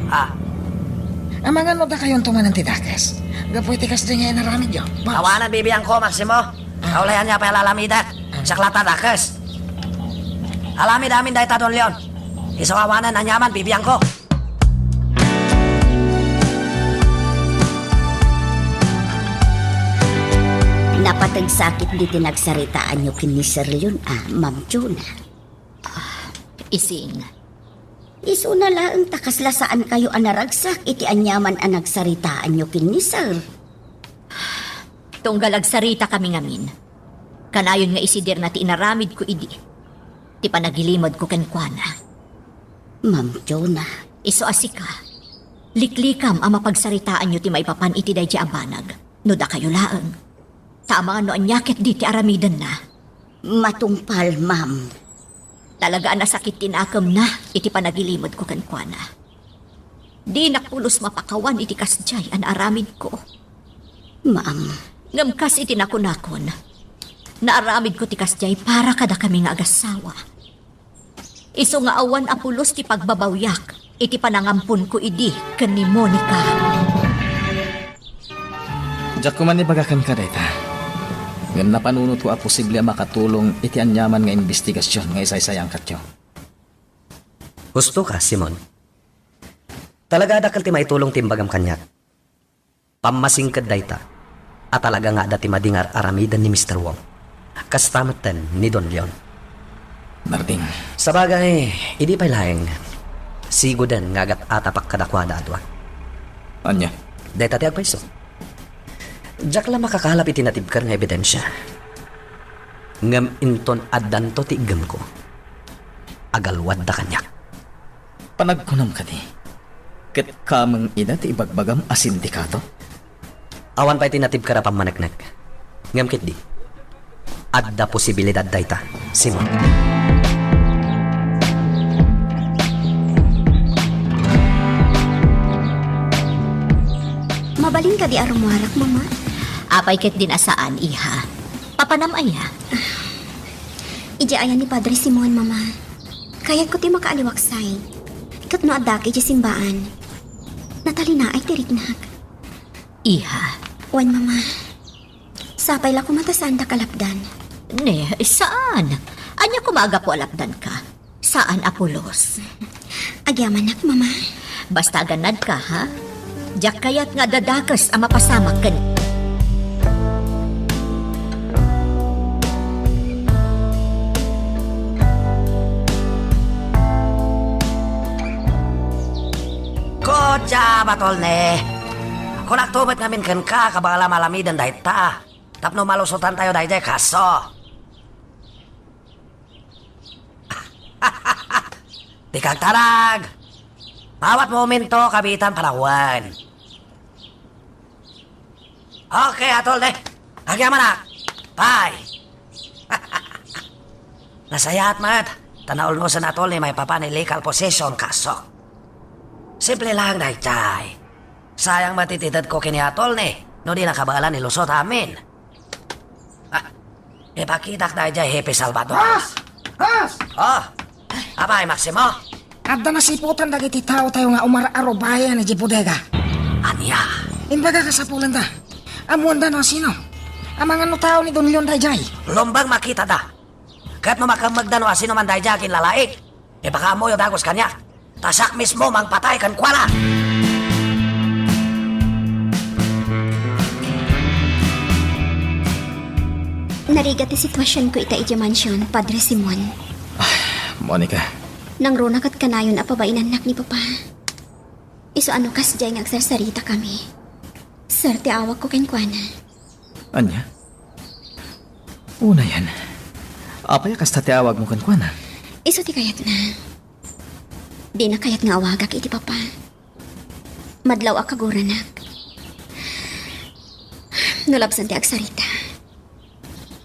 Ah. Amangan no dakayonto manen ti dakes. Gapu iti kasdi nga inaramidyo, boss. Awanen bibiangko, Maximo. Kaulayan niya pay alalamidak. Siak latta dakes. Alamid amin dayta, Don Leon. Isu awanen aniaman bibiangko. Napateg sakit diti nagsaritaanyo ken ni Sir Leon a, Ma'am Jonah. Ah, Ising. Isuna laeng ta kasla saankayo a naragsak iti aniaman a nagsaritaanyo ken ni Sir. Tunggal agsaritakami ngamin, kanayon nga isidirna ti inaramidko idi, ti panagilimedko kenkuana. Ma'am Jonah. Isu a sika, liklikam a mapagsaritaanyo ti maipapan iti daydi a banag, no dakayo laeng. Ta amangan no ania ketdi ti aramidenna. Matungpal, ma'am. Talaga a nasakit ti nakemna iti panagilimedko kenkuana. Dinak pulos mapakawan iti kasdiay a naaramidko. Ma'am. Ngem kas iti nakunakon, Naaramidko ti kasdiay para kadakami nga agassawa. Isu nga awan a pulos ti pagbabawiak iti panangamponko idi ken ni Monica. Diak koma ibaga kenka dayta. Ngem napanunotko a posible a makatulong iti aniaman nga imbestigasion nga isaysayankatyo. Husto ka, Simon. Talaga a dakkel ti maitulong ti imbagam kaniak. Pammasingked dayta a talaga nga adda ti madi nga ar-aramiden ni Mister Wong. Kasta metten ni Don Leon. Narding. Sabagay, idi pay laeng, sigoden nga agat-atapak kadakuada a dua. Ania? Dayta ti agpayso. Diak la makakalap iti natibker nga ebidensia. Ngem inton addanto ti iggemko, agalwadda kaniak. Panagkunam kadi, ket kameng ida ti ibagbagam a sindikato? Awan pay ti natibker a pammaneknek. Ngem ketdi, adda posibilidad dayta, Simon. Mabalin kadi a rumuarak, Mama? Apay ketdin a saan, iha. Papanam aya? Idiay ayan ni Padre Simon, Mama. Kayatko ti makaaliwaksay. Ket no addak idiay simbaan, natalinaay ti riknak. Iha. Wen, Mama. Sapay la koma ta saanda kalapdan. Ne, saan? Ania koma a gapu a lapdanka? Saan a pulos. Agyamanak, Mama. Basta agannadka, ha? Diak kayat nga adda dakes a mapasamak ken. Good job, Attorney. Kunakto met ngamin kenka, kabaelam a aramiden dayta. Tapno malusotantayo daydiay kaso. Dika agtarag. Awat momento, kabitan, panawen. Okay, Attorney. Agyamanak. Bye. Nasayaat met ta naulnosen ni Attorney maipapan ni legal possession kaso. Simple lang daydiay. Sayang met ti tedko ken ni Attorney no di nakabaelan ni Lusot amin. Ah, ipakitak daydiay, Hepe Salvador. Boss! Boss! Oh, apay, Maximo? Adda nasiputan dagiti taotayo nga umar-arubayan idiay bodega. Ania? Imbaga kasapulanda. Ammoanda no asino. Amangan no tao ni Don Leon daydiay. Lumbeng makitada. Ket no makemmegda no asino man daydiay aginlalaik, ipakaammoyo dagus kaniak, ta siak mismo mangpatay kenkuana. Narigat ti situasionko ita idiay mansion, Padre Simon. Ah, Monica. Nangruna ket kanayon a pabainannak ni Papa. Isu a no kasdiay nga agsarsaritakami, sir ti awagko kenkuana. Ania? Unayen, apay a kasta ti awagmo kenkuana? Isu ti kayatna. Dina kayat nga awagak iti Papa. Madlaw a kaguranak. No labsan ti agsarita,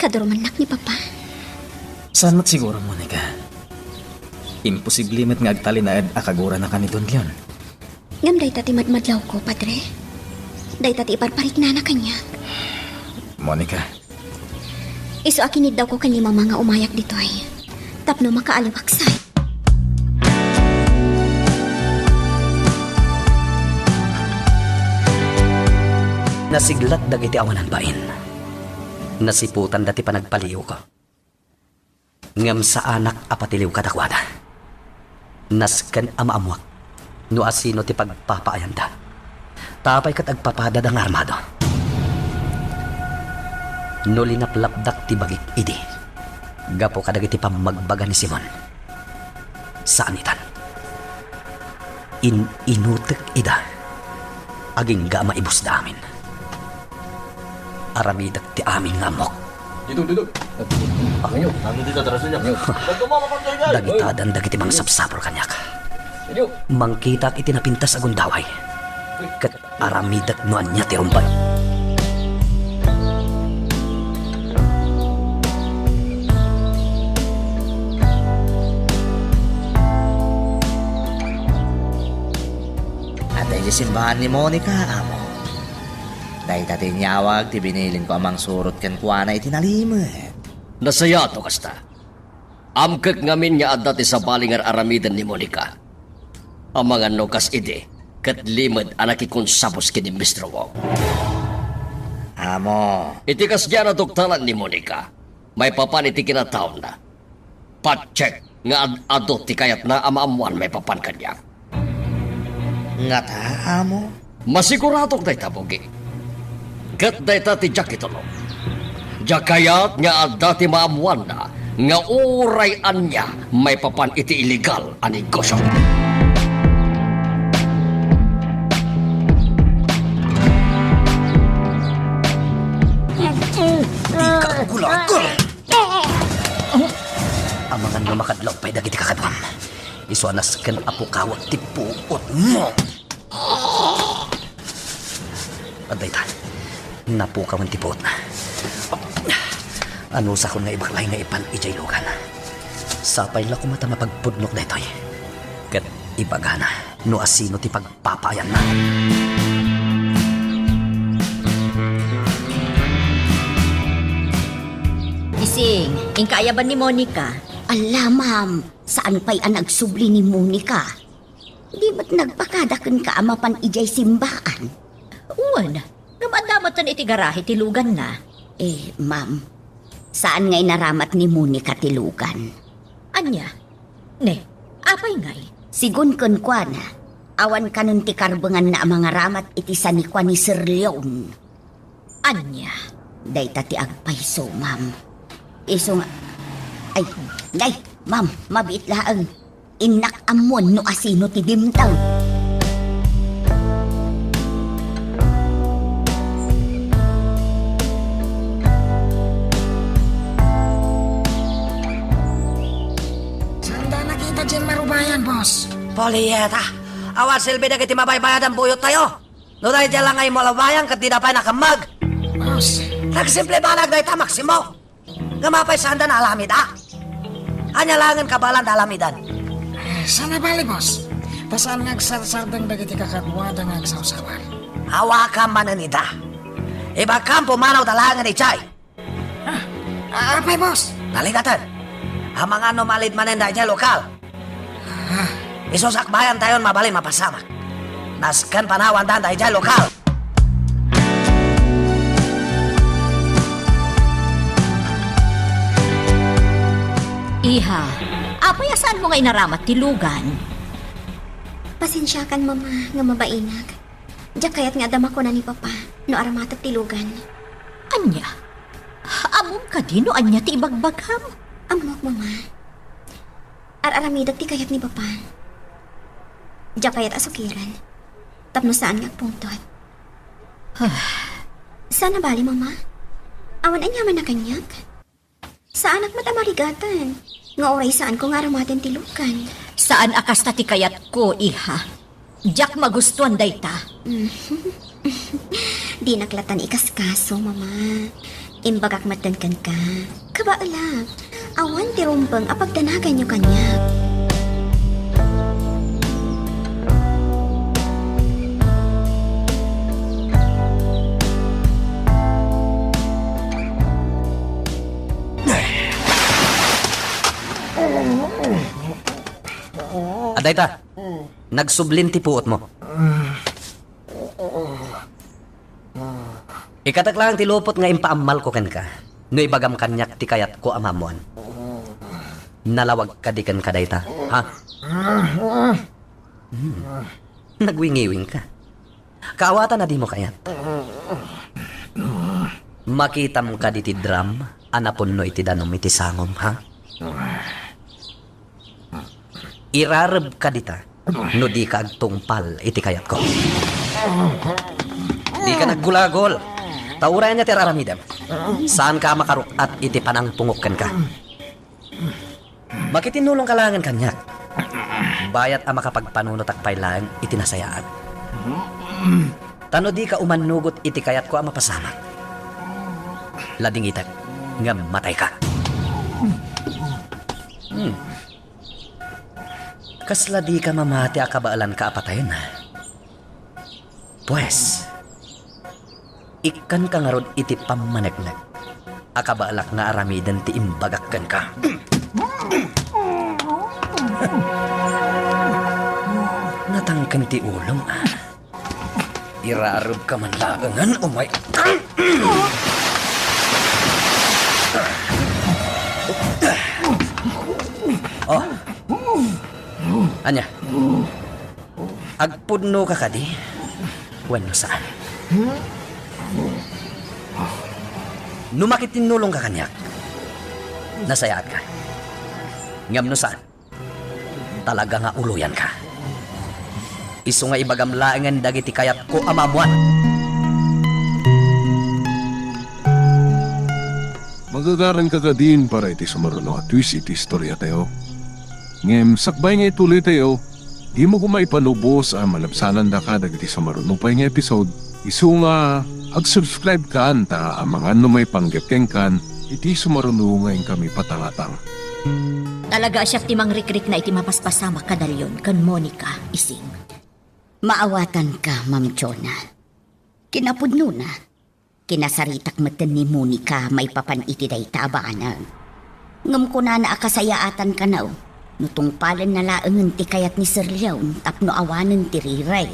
kadurumannak ni Papa. Saan met siguro, Monica? Imposible met nga agtalinaed a kaguranakan ni Don Leon. Ngem dayta ti madmadlawko, Padre. Dayta ti iparpariknana kaniak. Monica. Isu a kiniddawko ken ni Mama nga umayak ditoy tapno makaaliwaksay. Nasiglat dagiti awanan bain. Nasiputanda ti panagpaliiwko. Ngem saanak a patiliw kadakuada. Nasken a maammoak no asino ti pagpapaayanda. Ta apay ket agpapadada nga armado? No linaplapdak ti bagik idi, gapu kadagiti pammagbaga ni Simon, saanitan. In-inutek ida. Agingga a maibusda amin. Aramidek ti amin nga ammok. Dito, dito. Ano yun? Ano dito, tara sa inyo? Dagita dan dagiti mangsapsapul kaniak. Mangkitak iti napintas a gundaway. Ket aramidek no ania ti rumbay. Adda idiay simbahan ni Monica, amo. Dayta ti inyawag ti binilinko a mangsurot kenkuana iti nalimed. Nasayaat no kasta. Amkek ngamin nga adda ti sabali nga ar-aramiden ni Monica. Amangan no kas idi, ket limed a nakikonsabus ken ni Mister Wong. Amo. Iti kasdiay a naduktalan ni Monica, maipapan iti kinataonna, patiek nga ad-adu ti kayatna a maammoan maipapan kaniak. Ngata, amo? Masiguradok dayta, Bugi. Ket dayta ti diak itulong. Diak kayat nga adda ti maammoanna nga uray ania maipapan iti illegal a negosyo. Dika agulagul! Amangan no makadlaw pay dagiti kakaduam. Isu a nasken a pukawek ti puotmo. Adda ita. Napukawen ti puotna. Anusakon nga ibaklay nga ipan idiay lugan. Sapay la koma ta mapagpudnok daytoy. Ket ibagana no asino ti pagpapaayanna. Gising, inka aya ban ni Monica? Ala, ma'am. Saan pay a nagsubli ni Monica? Di met nagpakada kenka a mapan idiay simbaan? Wen, ngem adda metten iti garahe ti luganna. Eh, ma'am, saan nga inaramat ni Monica ti lugan. Ania? Ne, apay ngay? Sigun kenkuana, awan kanon ti karbenganna a mangaramat iti sanikua ni Sir Leon. Ania? Dayta ti agpayso, ma'am. Isu nga, ay, day, ma'am, mabiit laeng. Innak ammoen no asino ti dimteng. Saanda a nakita diay marubayan, boss. Polieta, awan silbi dagiti mabaybayadan buyottayo. No daydiay la nga immalubayan ket dida pay nakemmeg. Boss. Nagsimple banag dayta, Maximo. Ngem apay saanda naalamid, a? Ania laengen kabaelanda alamiden? Saan a bale, boss. Ta saan nga agsarsardeng dagiti kakaduada nga agsawsawar. Awakam manen ida. Ibagkam pumanawda laengen idiay. Ah, ah, apay, boss? Nalidaten. Amangan no malid manen daydiay lokal. Ah. Isu sakbayantayon mabalin mapasamak. Nasken panawanda daydiay lokal. Iha, apay a saanmo nga inaramat ti lugan? Pasensiakan, Mama, nga mabainak. Diak kayat nga adda makuna ni Papa no aramatek ti lugan. Ania? Ammom kadi no ania ti ibagbagam? Ammok, Mama. Ar-aramidek ti kayat ni Papa. Diak kayat a sukiren. Tapno saan nga agpungtot. Saan a bale, Mama? Awan aniaman a kaniak? Saanak met a marigatan nga uray saanko nga aramaten ti lugan. Saan a kasta ti kayatko, iha. Diak magustuan dayta. Dinak latan ikaskaso, Mama. Imbagak metten kenka. Kabaelak, awan ti rumbeng a pagdanaganyo kaniak. Adda ita, nagsublin ti puotmo. Ikatek laeng ti lupot nga impaammalko kenka. No ibagam kaniak ti kayatko a maammoan. Nalawag kadi kenka dayta, ha? Hmm. Nagwingiwing ka. Kaawatan a dimo kayat. Makitam kadi ti drum a napunno iti danum iti sangom, ha? Irareb ka dita no dika agtungpal iti kayatko. Dika naggulagol. Ta uray ania ti ar-aramidem, saanka a makaruk-at iti panangpungok kenka. Makitinnulongka laengen kaniak. Bayat a makapagpanunotak pay laeng iti nasayaat. Ta no dika umannugot iti kayatko a mapasamak, ladingitek ngem matayka. Hmm. Kasla dika mamati a kabaelanka a patayen, ha? Pues, ikkanka ngarud iti pammaneknek. a kabaelak nga aramiden ti imbagak kenka. Natangken ti ulom. Irarebka man laengen, umay. Oh. Ania? Agpudnoka kadi wenno saan? No makitinnulongka kaniak, nasayaatka. Ngem no saan, talaga nga uloyanka. Isu nga ibagam laengen dagiti kayatko a maammoan. Magagaranka kadin para iti sumaruno a twist iti istoriatayo. Ngem sakbay nga ituloytayo, dimo koma ipanubos a malabsanandaka dagiti sumaruno pay nga episode. Isu nga ag-subscribe kan ta amangan no maipanggep kenkan iti sumaruno nga inkami patangatang. Talaga a siak ti mangrikrikna iti mapaspasamak kada Leon ken Monica, Ising. Maawatanka, Ma'am Jonah. Kinapudnona, kinasaritak metten ni Monica maipapan iti dayta a banag. Ngem kunana a kasayaatankano no tungpalenna laengen ti kayat ni Sir Leon tapno awanen ti riray.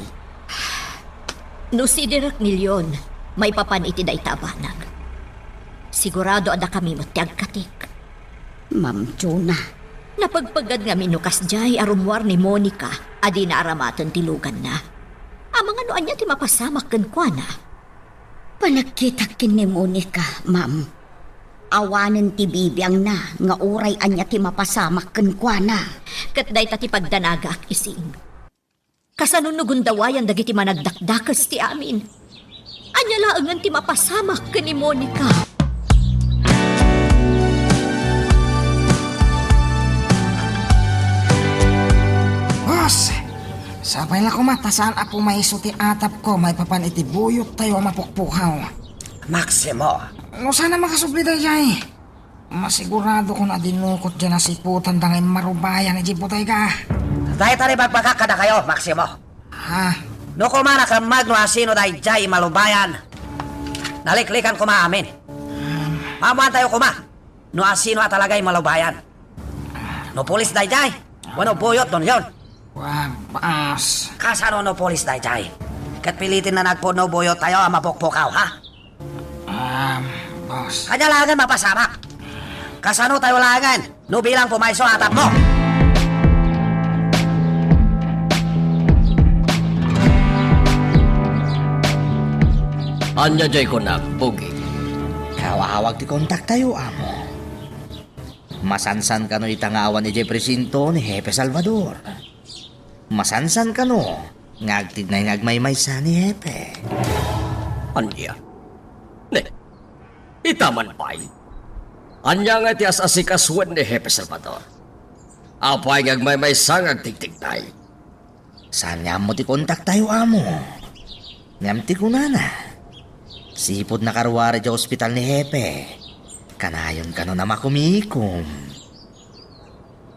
No sidirek ni Leon maipapan iti dayta a banag, sigurado a dakami met ti agkatik. Ma'am Jonah. Napagpagad ngamin no kasdiay a rummuar ni Monica a dina aramaten ti luganna. Amangan no ania ti mapasamak kenkuana. Panagkitak ken ni Monica, ma'am. Awanen ti bibiangna nga uray ania ti mapasamak kenkuana. Ket dayta ti pagdanagak, Ising. Kasano no gundawayan dagiti managdakdakes ti amin? Ania laengen ti mapasamak ken ni Monica? Boss! Sapay la koma ta saan a pumayso ti atapko maipapan iti buyottayo a mapukpukaw. Maximo! No saan a makasubli daydiay? Masiguradokon a dinukot diay nasiputanda nga immarubayan idiay bodega. Dayta ti ibagbagak kadakayo, Maximo. Ha? No koma nakemmeg no asino daydiay immarubayan, naliklikan koma amin. Maammoantayo koma no asino a talaga immarubayan. No pulis daydiay, wenno buyot, Don Leon. Wa, boss. Kasano no pulis daydiay? Ket pilitinna nga agpudno buyottayo a mapukpukaw, ha? Um, boss. Ania laengen mapasamak? Kasano tayo laengen no bilang pumayso atapmo? Ania diay kunak, Pogi? Aw-awag ti kontaktayo, amo. Masansan kano ita nga awan idiay presinto ni Hepe Salvador? Masansan kano nga agtignay nga agmaymaysa ni Hepe? Ania? Ne, ita man pay. Ania nga ti as-asikasuen ni Hepe Salvador? Apay nga agmaymaysa nga agtigtignay? Saan nga ammo ti kontaktayo, amo? Ngem ti kunana, sipud nakaruar idiay ospital ni Hepe, kanayon kano a makumikom.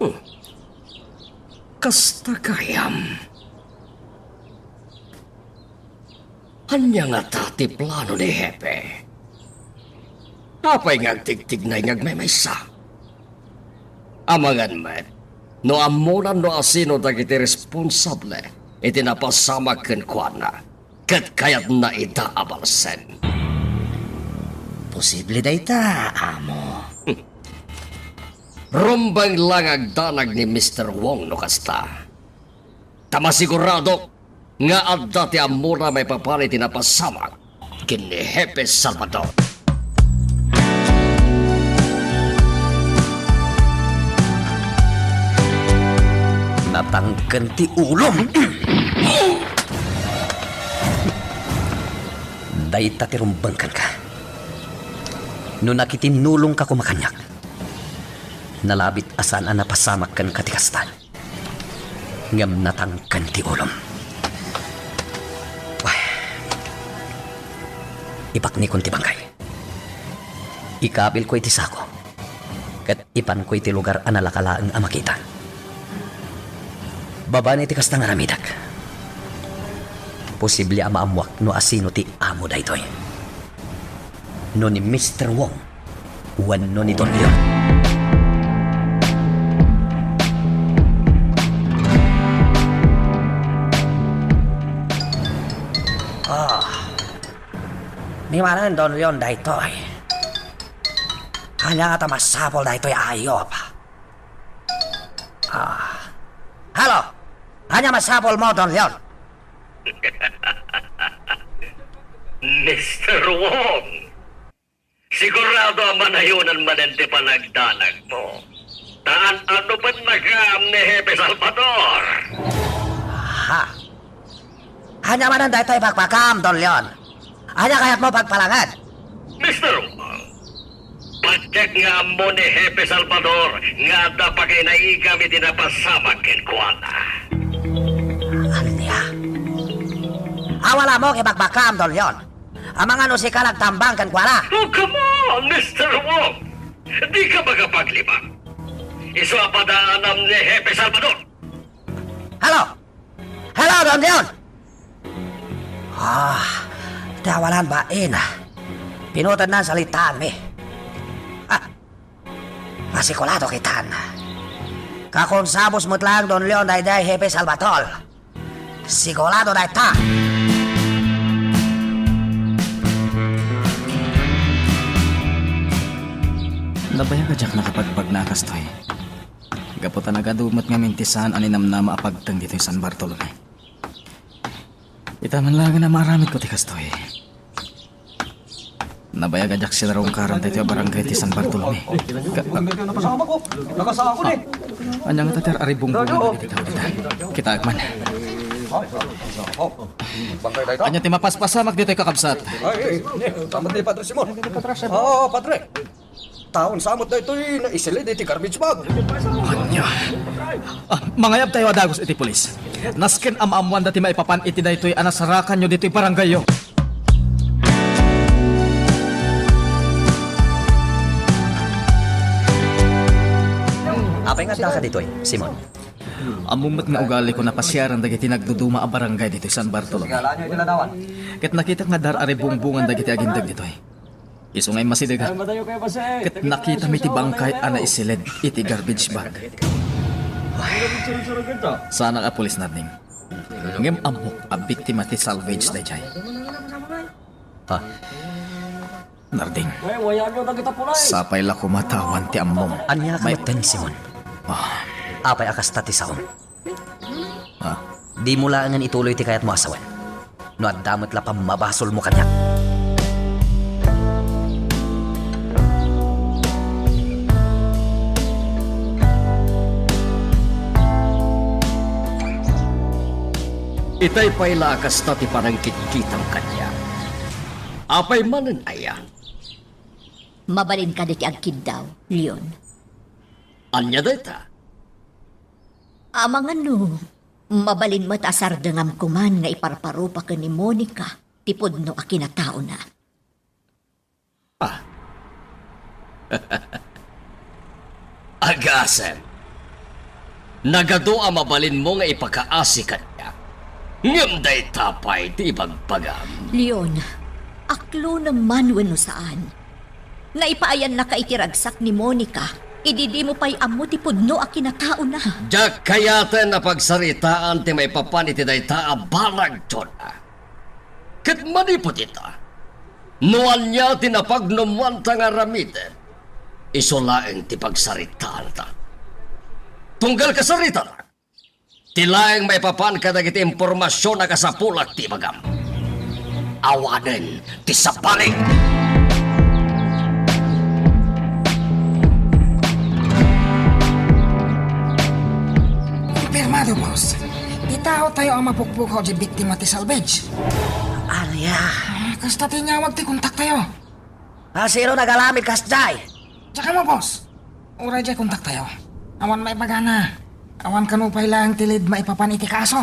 Hmm. Kasta gayam. Ania ngata ti plano ni Hepe? Apay nga agtigtignay nga agmaymaysa? Amangan met no ammona no asino dagiti responsable iti napasamak kenkuana ket kayatna ita a balsen. Posible dayta, amo. Rumbeng la nga agdanag ni Mister Wong no kasta. Ta masiguradok nga adda ti ammona maipapan iti napasamak ken ni Hepe Salvador. Natangken ti ulom. Dayta ti rumbeng kenka. No nakitinnulongka koma kaniak, nalabit a saan a napasamak kenka ti kasta. Ngem natangken ti ulom. Wah. Ipaknikon ti bangkay. Ikabilko iti sako, ket ipanko iti lugar a nalaka laeng a makita. Babaen iti kasta nga aramidek, posible a maammoak no asino ti amo daytoy. No ni Mister Wong, wenno ni Don Leon. Ah, ni manen Don Leon daytoy. Ania ngata masapul daytoy a ayup? Ah. Hello? Ania masapulmo, Don Leon? Mister Wong, sigurado a manayonan manen ti panagdanagmo. Ta an-ano met nagam ni Hepe Salvador? Ha? Ania manen daytoy bakbakam, Don Leon? Ania kayatmo pagpalanged? Mister Wong, patiek nga ammo ni Hepe Salvador nga adda pakainaigam iti napasamak kenkuana. Ania? Awan ammo ti bakbakam, Don Leon. Amangan no sika nagtambang kenkuana. Oh, come on, Mister Wong! Di ka makapaglibak. Isu a padaanam ni Hepe Salvador. Hello? Hello, Don Leon! Ah, ti awanan bain. Pinutanna salitaanmi. Ah, masigurado kitan. Kakonsabus met laeng, Don Leon, daydiay Hepe Salvador. Sigurado dayta. Nabayag a diak nakapagbagna a kastoy. Gapu ta nagadu met ngamin ti saan a ninamnama a pagteng ditoy San Bartolome. Ita man laeng a maaramidko ti kastoy. Nabayag a diak sinarungkaran daytoy a barangay ti San Bartolome. Ka-, Nakasamak ko. Nakasamak ko ni. Ania ngata ti ar-aribungbungan dagiti tao dita? Kitaek man. Ania ti mapaspasamak ditoy, kakabsat? Ay, ay, ay. Tama ni Padre Simon. Oo, Padre. Taon sa met daytoy naisilid iti garbage bag. Ania? Ah, mangayabtayo a dagus iti pulis. Nasken a maammoanda ti maipapan iti daytoy a nasarakanyo ditoy barangayyo. Apay nga addaka ditoy, Simon? Ammom met nga ugaliko napasiaran dagiti nagduduma a barangay ditoy San Bartolome. Ket nakitak nga adda ar-aribungbungan dagiti agindeg ditoy. Isu nga immasidegak. Ket nakitam iti bangkay a naisilid iti garbage bag. Saanak a pulis, Narding. Ngem ammok a biktima ti salvage daydiay. Ha? Narding. Sapay la koma ta awan ti ammom. Ania ka May- metten, Simon? Ah. Apay a kasta ti saom? Ha? Dimo laengen ituloy ti kayatmo a sawen. No adda met la pammabasolmo kaniak. Itay pay la a kasta ti panangkitkitam kaniak. Apay manen aya? Mabalin kadi ti agkiddaw, Leon? Ania dayta? Amangan no, mabalin met a sardengam koman nga iparparupa ken ni Monica ti pudno a kinataona. Ah. Agasem. Nagadu a mabalinmo nga ipakaasi kaniak. Ngem dayta pay ti ibagbagam. Leon, aklonem man wenno saan, naipaayannaka iti ragsak ni Monica idi dimo pay ammo ti pudno a kinataona. Diak kayaten a pagsaritaan ti maipapan iti dayta a banag, Jonah. Ket manipud ita, no ania ti napagnumoanta nga aramiden, isu laeng ti pagsaritaanta. Tunggal kasaritanak, ti laeng maipapan kadagiti impormasion a kasapulak ti ibagam. Awanen ti sabali! Kumpirmado, boss. Ti taotayo a mapukpukaw diay biktima ti salvage. Ania? Ah, kasta ti inyawag ti kontaktayo. Ah, sino nagaramid kasdiay? Tsaka mo, boss. Uray diay kontaktayo. Awan maibagana. Awan kano pay laeng ti lead maipapan iti kaso.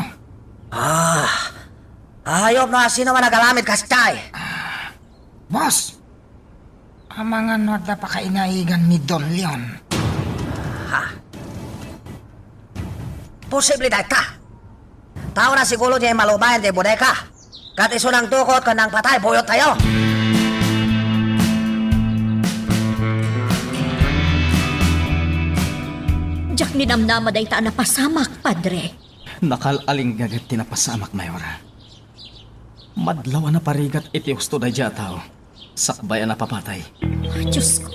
Ah, ayop no asino man nagaramid kasdiay. Ah, boss, amangan no adda pakainaigan ni Don Leon. Ha? Posible dayta. Tao na siguro diay malumayan diay bodega. Ket isu nangdukot ken nangpatay, buyottayo. Kinamnama dayta a napasamak, Padre. Nakal-alinggaget ti napasamak, Mayora. Madlaw a naparigat iti husto daydiay a tao, sakbay a napapatay. Diosko,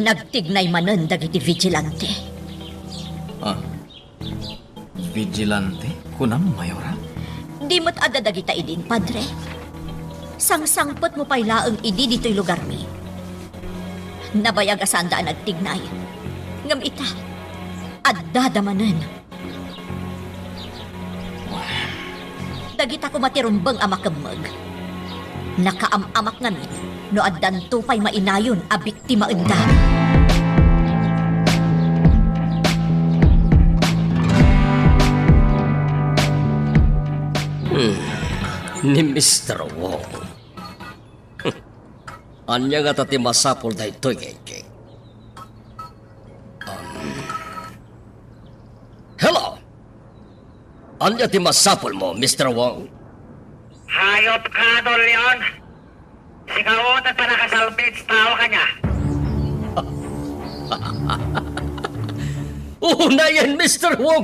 nagtignay manen dagiti vigilante. Ah, vigilante? Kunam, Mayora? Di met adda dagita idin, Padre. Sangsangpetmo pay laeng idi ditoy lugarmi. Nabayag a saanda a nagtignay. Ngem ita, addada manen. Dagita koma ti rumbeng a makemmeg. Nakaam-amak ngamin no addanto pay mainayon a biktimaenda. Hmm, ni Mister Wong. Ania ngata ti masapul daytoy, Gengge? Um, hello? Ania ti masapulmo, Mister Wong? Hayop ka, Don Leon. Sika unay ti nakasalvage tao kaniak. Unayen, Mister Wong.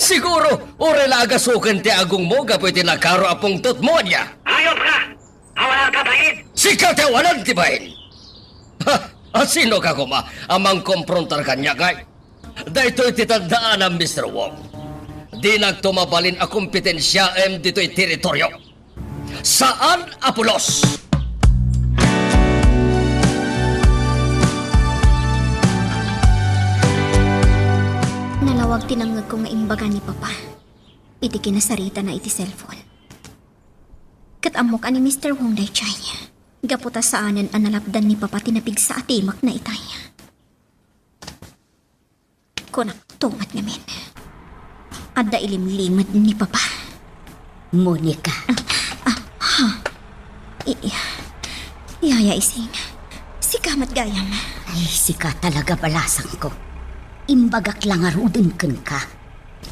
Siguro, uray la agasuken ti agongmo gapu iti nakaro a pungtotmo, ania? Hayop ka! Awanan ka bain! Sika ti awanan ti bain! Ha? Asino ka koma a mangkomprontar kaniak, ngay? Daytoy ti tandaanam, Mister Wong. Dinakto mabalin a kompetensiaem ditoy teritorio. Saan a pulos! Nalawag ti nangngegko nga imbaga ni Papa iti kinasaritana iti cellphone. Ket ammok a ni Mister Wong daydiay, gapu ta saanen a nalapdan ni Papa ti napigsa a timakna itay. Kunakto met ngamin, adda ilimlimed ni Papa. Monica. Ah, ah, ha? I-, i-, Yaya Ising, sika met gayam. Ay, sika talaga, balasangko. Imbagak la ngaruden kenka.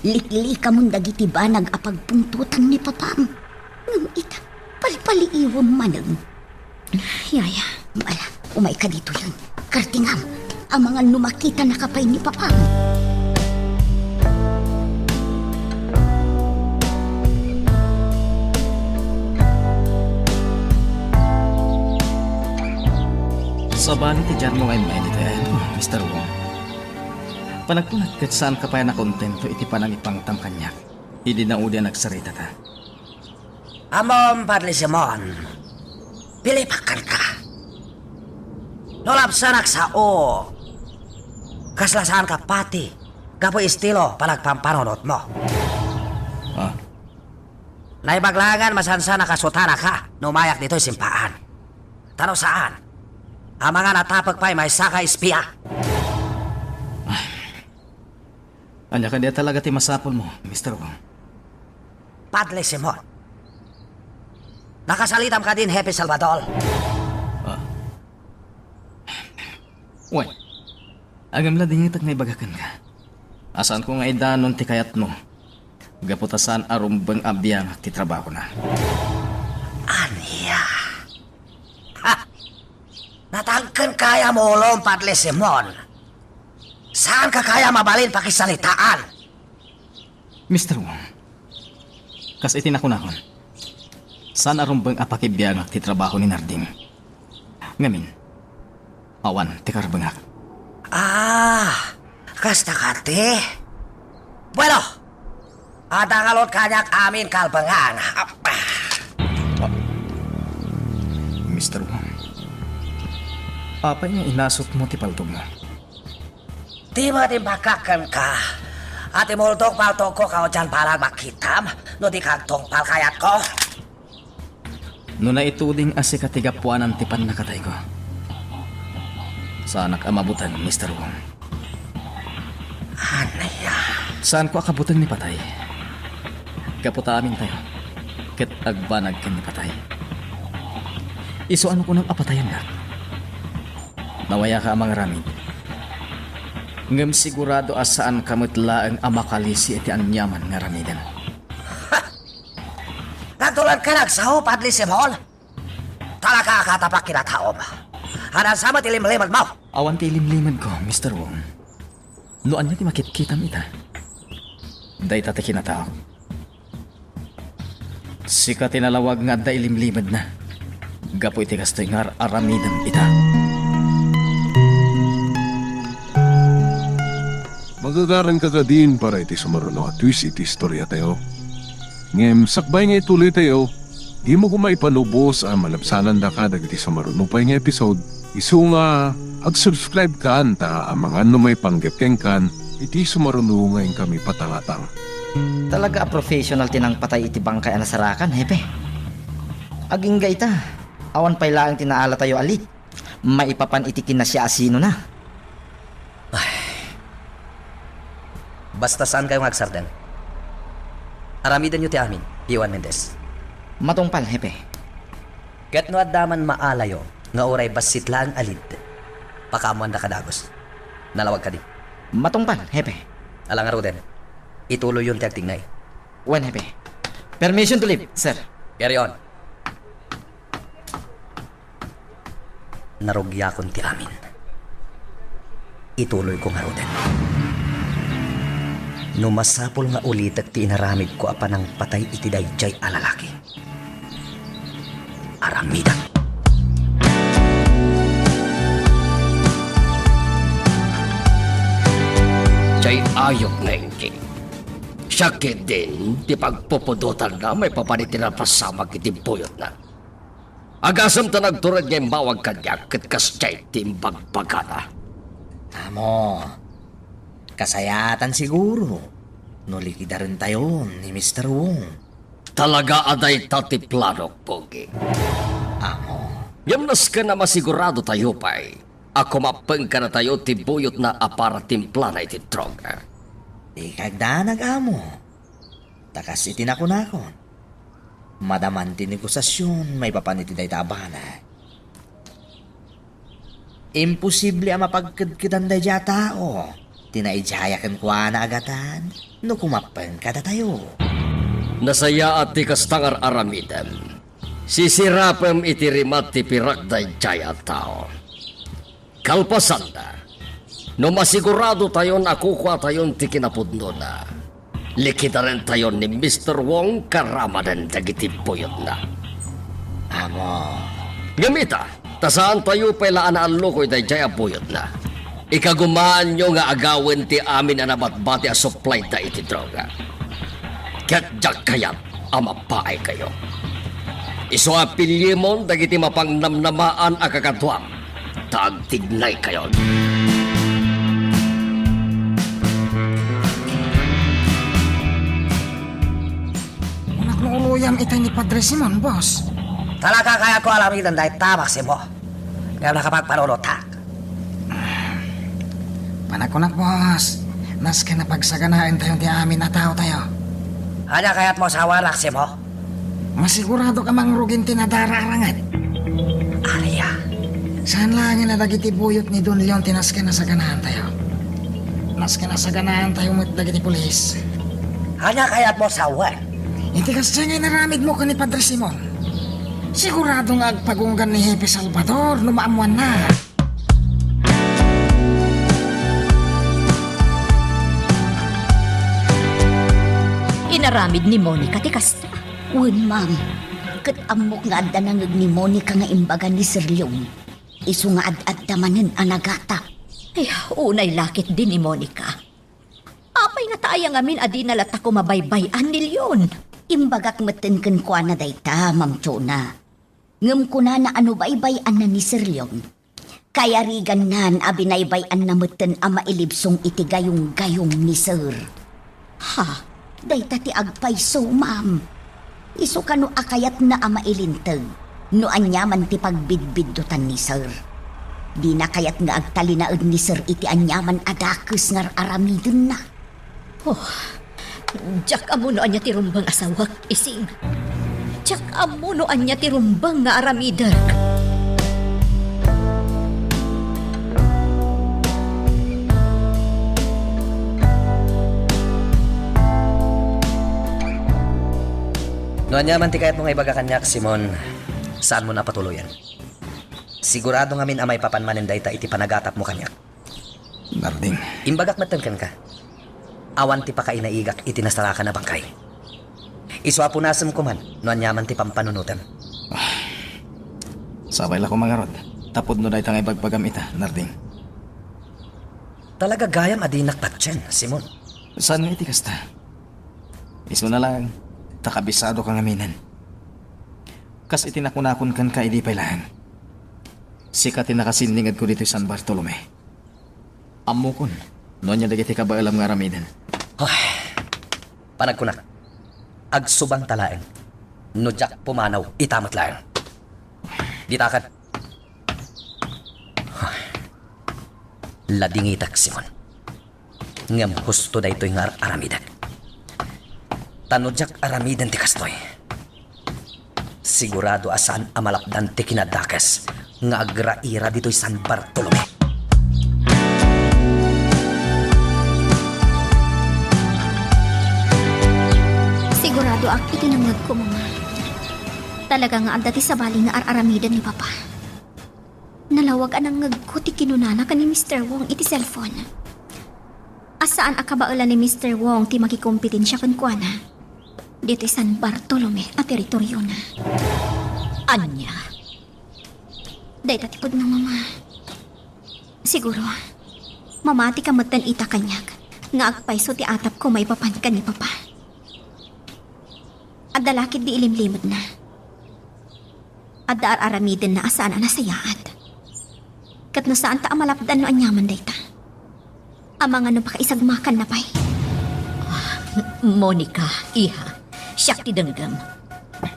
Liklikamon dagiti banag a pagpungtotan ni Papam. Ngem ita, palpaliiwem manen. Yaya. Ala, umayka ditoyen. Kartingam, amangan no makitanaka pay ni Papam. Sabali ti dianmo nga immay ditoy ayanko, Mister Wong. Panagkunak ket saanka pay a nakontento iti panangipangtam kaniak idi naudi a nagsaritata. Ammom, Padre Simon, pilipakkanka. No lapsanak sao, kasla saanka pati gapu estilo panagpampanunotmo. Ah. Naibaglangan masansan a kasutanaka no umayak ditoy simpaan. Ta no saan, amangan a tapek pay maysa ka espia. Ania kadi a talaga ti masapulmo, Mister Wong? Padre Simon, nakasalitam kadi ni Hepe Salvador? Ah. Wen, ngem la dingetek nga ibaga kenka a saanko nga idanon ti kayatmo gapu ta saan a rumbeng a biangak ti trabahona. Ania? Ha! Natangken kaya mo ulom, Padre Simon. Saanka kaya mabalin pakisalitaan? Mister Wong, kas iti nakunakon, saan a rumbeng a pakibiangak ti trabaho ni Narding. Ngamin, awan ti karbengak. Ah, kasta kadi? Bueno, adda ngarud kaniak amin kalbengan. Mister Wong, apay nga inasutmo ti paltogmo? Di met imbagak kenka a ti muldog paltogko kaudian balang makitam no di ka agtungpal kayatko? No naituding a sika ti gapuanan ti pannakatayko, saanak a mabuteng, Mister Wong. Ania? Saanko a kabuteng ni patay. Gapu ta amintayo ket agbanag ken ni patay. Isu a no kunam a patayennak, nawayaka a mangaramid. Ngem sigurado a saanka met laeng a makalisi iti aniaman nga aramidem. Nagtuloan ka nagsao, Padre Simon? Talaga a katapak kinataom. Hanan sa met ti limlimedmo? Awan ti ilimlimedko, Mister Wong. No ania ti makitkitam ita? Dayta ti kinataok. Sika ti nalawag nga adda ilimlimedna. Gapu iti kastoy nga ar-aramidem ita. Magagaranka kadin para iti sumaruno a twist iti istoriatayo. Ngem sakbay nga ituloytayo, dimo koma ipanubos a malabsanandaka dagiti sumaruno pay nga episode. Isu nga ag-subscribe kan ta amangan no maipanggep kenkan iti sumaruno nga inkami patangatang. Talaga a professional ti nangpatay iti bangkay a nasarakan, Hepe. Agingga ita, awan pay laeng ti naalatayo a lead maipapan iti kinasiasinona. Ay. Basta saankayo nga agsardeng. Aramidenyo ti amin, P O N Mendez. Matungpal, Hepe. Ket no adda man maalayo nga uray bassit laeng a lead, pakaammoandaka dagus. Nalawag kadi. Matungpal, Hepe. Ala ngaruden, ituloyyon ti agtignay. Wen, Hepe. Permission to leave, sir. Carry on. Narugiakon ti amin. Ituloyko ngaruden. No masapul nga ulitek ti inaramidko a panangpatay iti daydiay a lalaki, aramidek. Diay ayup nga inggik. Siak ketdin ti pagpupudotanna maipapan iti napasamak iti buyotna. Agasem ta nagtured nga immawag kaniak ket kasdiay ti imbagbagana. Amo, kasayaatan siguro no likidarentayon ni Mister Wong. Talaga a dayta ti planok, Pogi. Amo. Ngem nasken a masiguradotayo pay a kumappeng kadatayo ti buyotna a para timplana iti droga. Dika agdanag, Amo. Ta kas iti nakunakon, madaman ti negosiasion maipapan iti dayta a banag. Imposible a mapagkedkedan daydiay a tao ti naidiaya kenkuana a gatad no kumappeng kadatayo. Nasayaat ti kasta nga ar-aramidem. Sisirapem iti rimat ti pirak daydiay a tao. Kalpasanda, no masiguradotayon a kukuatayon ti kinapudnona, likidarentayon ni Mister Wong karamanen dagiti buyotna. Amo. Ngem ita, ta saantayo pay la a naallukoy daydiay a buyotna. Ikagumaanyo nga agawen ti amin a nabatbati a supplyda iti droga. Ket diak kayat a mapaaykayo. Isu a piliemon dagiti mapangnamnamaan a kakaduam, ta agtignaykayon. Kunak no uloyam itay ni Padre Simon, boss. Talaga kayatko a aramiden dayta, Maximo. Ngem nakapagpanunotak. Panagkunak, boss, nasken a pagsaganaentayon ti amin a taotayo. Ania kayatmo a sawen, Maximo? Masiguradok a mangrugin ti nadara a ranged. Ania? Saan laengen a dagiti buyot ni Don Leon ti nasken a saganaantayo. Nasken a saganaantayo met dagiti pulis. Ania kayatmo a sawen? Iti kasdiay nga inaramidmo ken ni Padre Simon, sigurado nga agpagunggan ni Hepe Salvador no maammoanna. Inaramid ni Monica ti kasta. Wen, ma'am. Ket ammok nga adda nangngeg ni Monica nga imbaga ni Sir Leon. Isu nga ad-adda manen a nagatap. Ay, unay la ketdi ni Monica. Apay ngata aya ngamin a dina latta koma baybay-an ni Leon? Imbagak metten kenkuana dayta, Ma'am Chona. Ngem kunana a no baybay-anna ni Sir Leon, kayarigannan a binaybay-anna metten a mailibsong iti gayonggayong ni Sir. Ha? Dayta ti agpayso, ma'am. Isu kano a kayatna a mailinteg no aniaman ti pagbidbiddutan ni Sir. Dina kayat nga agtalinaed ni Sir iti aniaman a dakes nga ar-aramidenna. Oh, diak ammo no ania ti rumbeng a sawek, Ising. Diak ammo no ania ti rumbeng nga aramidek. No aniaman ti kayatmo nga ibaga kaniak, Simon, saanmo a patuloyen. Sigurado ngamin a maipapan manen dayta iti panagatapmo kaniak. Narding. Imbagak metten kenka. Awan ti pakainaigak iti nasarakan a bangkay. Isu a punasem koman no aniaman ti pampanunotem. Sapay la koma ngarud, ta pudno dayta nga ibagbagam ita, Narding. Talaga gayam a dinak patien, Simon. Saan nga iti kasta? Isuna laeng, ta kabisadoka ngaminen. Kas iti nakunakon kenka idi pay laeng. Sika ti nakasinningedko ditoy San Bartolome. Ammokon no ania dagiti kabaelam nga aramiden. Ay, panagkunak, agsubangta laeng. No diak pumanaw, ita met laeng. Ditakan. Ay, ladingitek, Simon. Ngem husto daytoy nga ar-aramidek. Ta no diak aramiden ti kastoy, sigurado a saan a malapdan ti kinadakes nga agraira ditoy San Bartolome. Siguradoak iti nangngegko, Mama. Talaga nga adda ti sabali nga ar-aramiden ni Papa. Nalawag a nangngegko ti kinunana ken ni Mister Wong iti cellphone. A saan a kabaelan ni Mister Wong ti makikompetensia kenkuana ditoy San Bartolome a teritoriona. Ania? Dayta ti pudno, Mama. Siguro, mamatika metten ita kaniak nga agpayso ti atapko maipapan ken ni Papa. Adda la ketdi ilimlimedna. Adda ar-aramidenna a saan a nasayaat. Ket no saanta a malapdan no aniaman dayta, amangan no pakaisagmakanna pay. Monica, iha, siak ti denggem.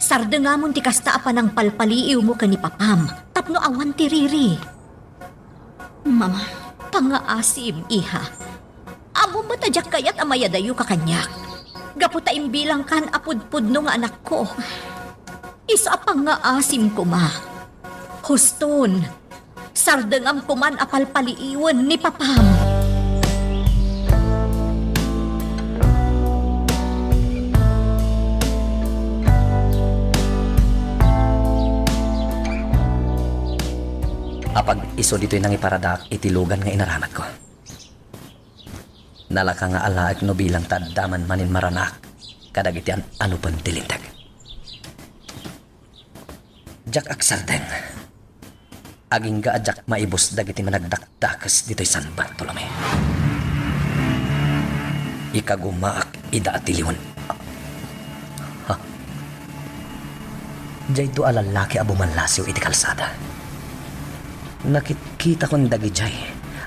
Sardengamon ti kasta a panangpalpaliiwmo ken ni Papam tapno awan ti riri. Mama. Pangngaasim, iha. Ammom met a diak kayat a mayadayoka kaniak. Gapu ta imbilangkan a pudpudno nga anakko. Isu a pangngaasim koma. Huston, sardengam koman a palpaliiwen ni Papam. Apag isu ditoy nangiparadaak iti lugan nga inaramatko. Nalaka nga alaek no bilang ta adda man manen maranaak kadagiti an-anopen ti Linteg. Diak agsardeng. Agingga a diak maibus dagiti managdakdakes ditoy San Bartolome. Ikagumaak ida a tiliwen. Ha? Diay dua a lallaki a bumallasiw iti kalsada. Nakitkitakon dagidiay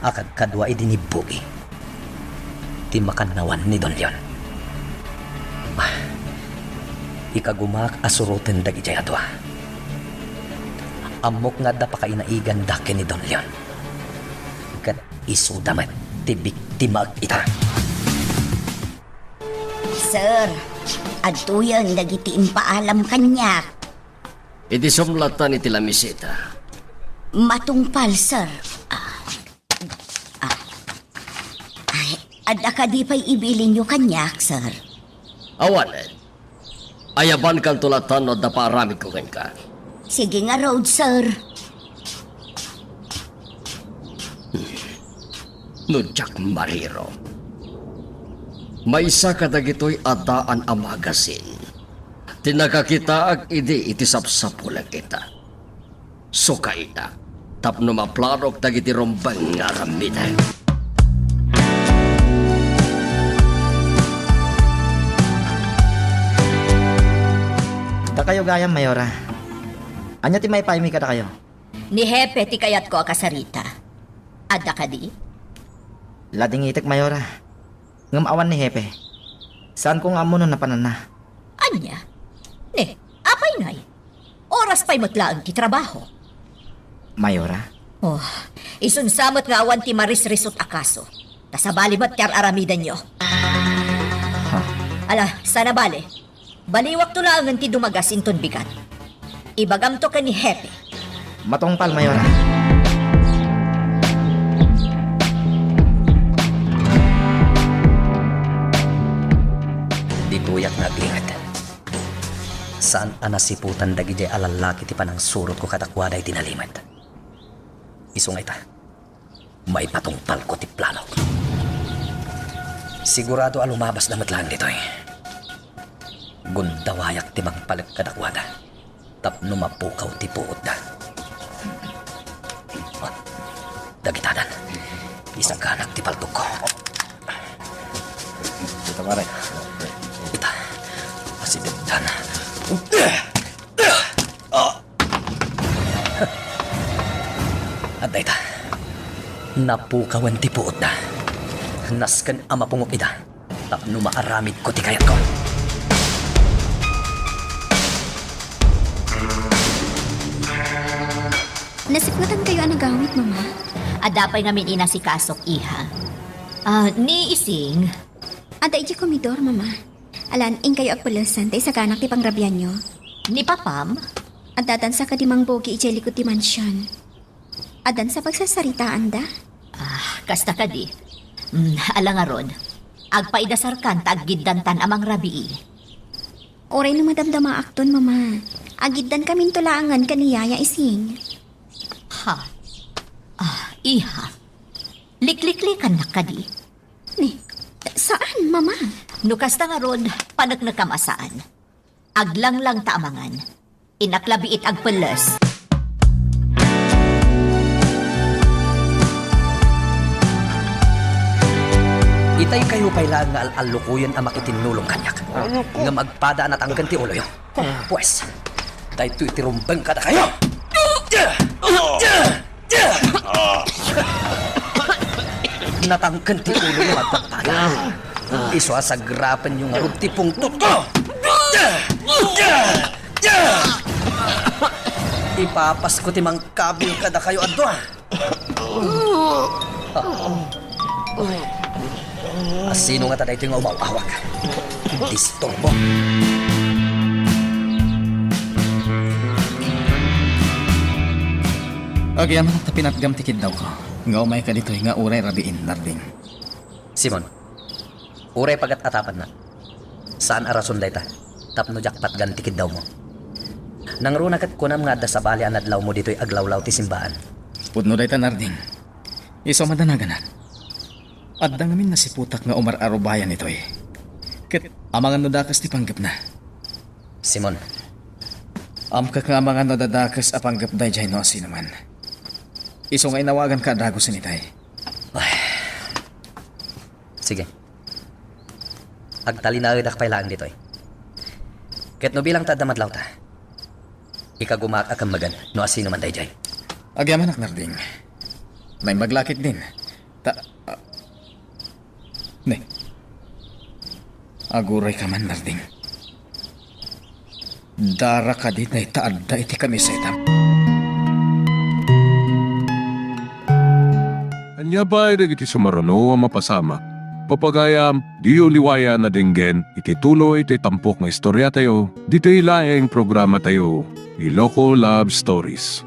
a kadkadua idi ni Boogie, ti makannawan ni Don Leon. Ah, ikagumaak a suroten dagidiay a dua. Ammok nga adda pakainaiganda ken ni Don Leon. Ket isuda met ti biktimaek ita. Sir, adtoyen dagiti impaalam kaniak. Idi sumlatan iti lamiseta. Matungpal, sir. Ah, ah. Ay, adda kadi pay ibilinyo kaniak, sir? Awanen. Ayabankanto latta no adda paaramidko kenka. Sige ngarud, sir. No diak mariro, maysa kadagitoy a daan a magasin ti nakakitaak idi iti sapsapulek ita. Sukainak tapno maplanok dagiti rumbeng nga aramidek. Dakayo gayam, Mayora. Ania ti maipaymi kadakayo? Ni Hepe ti kayatko a kasarita. Adda kadi? Ladingitek, Mayora. Ngem awan ni Hepe. Saanko nga ammo no napananna. Ania? Ne, apay ngay? Oras pay met laeng ti trabaho. Mayora? Oh, isunsa met nga awan ti marisrisot a kaso. Ta sabali met ti ar-aramidenyo. Ha? Ala, sana bale. Baliwakto laengen ti dumagas inton bigat. Ibagamto ken ni Hepe. Matungpal, Mayora. Ditoyak nga aglinget. Saan a nasiputan dagidiay a lallaki ti panangsurotko kadakuada iti nalimed. Isu nga ita. Maipatungpalko ti planok. Sigurado a lumabasda met laeng ditoy. Gundawayak ti mangpalek kadakuada tapno mapukaw ti puotda. Ah, dagitadan. Isaganak ti paltogko. Dita, pare. Ita. Asidegdan. Ah. Adda ita. Napukawen ti puotda. Nasken a mapungok ida tapno maaramidko ti kayatko. Nasipngetankayo a nagawid, Mama? Adda pay ngamin inasikasok, iha. Ah, ni Ising? Adda idiay komedor, Mama. Alan, inkayo agpelesan ta isaganak ti pangrabianyo. Ni Papam? Adda dansa kadi Mang Bogi idiay likod ti mansion. Addansa pagsasaritaanda? Ah, kasta kadi. Mm, ala ngarud. Agpaidasarkan ta aggiddantan a mangrabii. Uray no madamdamaakton, Mama. Aggiddankaminto laengen ken ni Yaya Ising. Ha? Ah, iha. Likliklikannak kadi? Ni, saan, Mama? No kasta ngarud, paneknekam a saan. Aglanglang ta a mangan. Innak la biit agpelles. Itaykayo pay laeng nga al-allukoyen a makitinnulong kaniak. Ngem agpada a natangken ti uloyo. Pues, daytoy ti rumbeng kadakayo. Natangken ti uloyo nga agpagpada. Isu a sagrapenyo ngarud ti pungtotko. Ipapasko ti mangkabil kadakayo a dua. Asino ngata daytoy nga umaw-awag? Disturbo. Agyamanak ta pinatgam ti kiddawko nga umayka ditoy nga uray rabiin, Narding. Simon, uray pagat-atapanna, saan a rason dayta tapno diak patgan ti kiddawmo. Nangruna ket kunam nga adda sabali a nadlawmo ditoy aglawlaw ti simbaan. Pudno dayta, Narding. Isu a madanaganak. Adda ngamin nasiputak nga umar-arubayan ditoy. Ket amangan no dakes ti panggepna. Simon, amkek nga amangan no adda dakes a panggep daydiay no asinoman. Isu nga inawaganka a dagusen itay. Ay. Sige. Agtalinaedak pay laeng ditoy. Ket no bilang ta adda madlawta, ikagumaak a kemmegen no asinoman daydiay. Agyamanak, Narding. Naimbag la ketdin. Ta, ah, ne. Agurayka man, Narding. Dara kadi dayta adda iti kamisetam. Ania pay dagiti sumaruno a mapasamak? Papagayam, diyo liwayan a denggen iti tuloy ti tampok nga istoriatayo, ditoy laeng programatayo, Iloko Love Stories.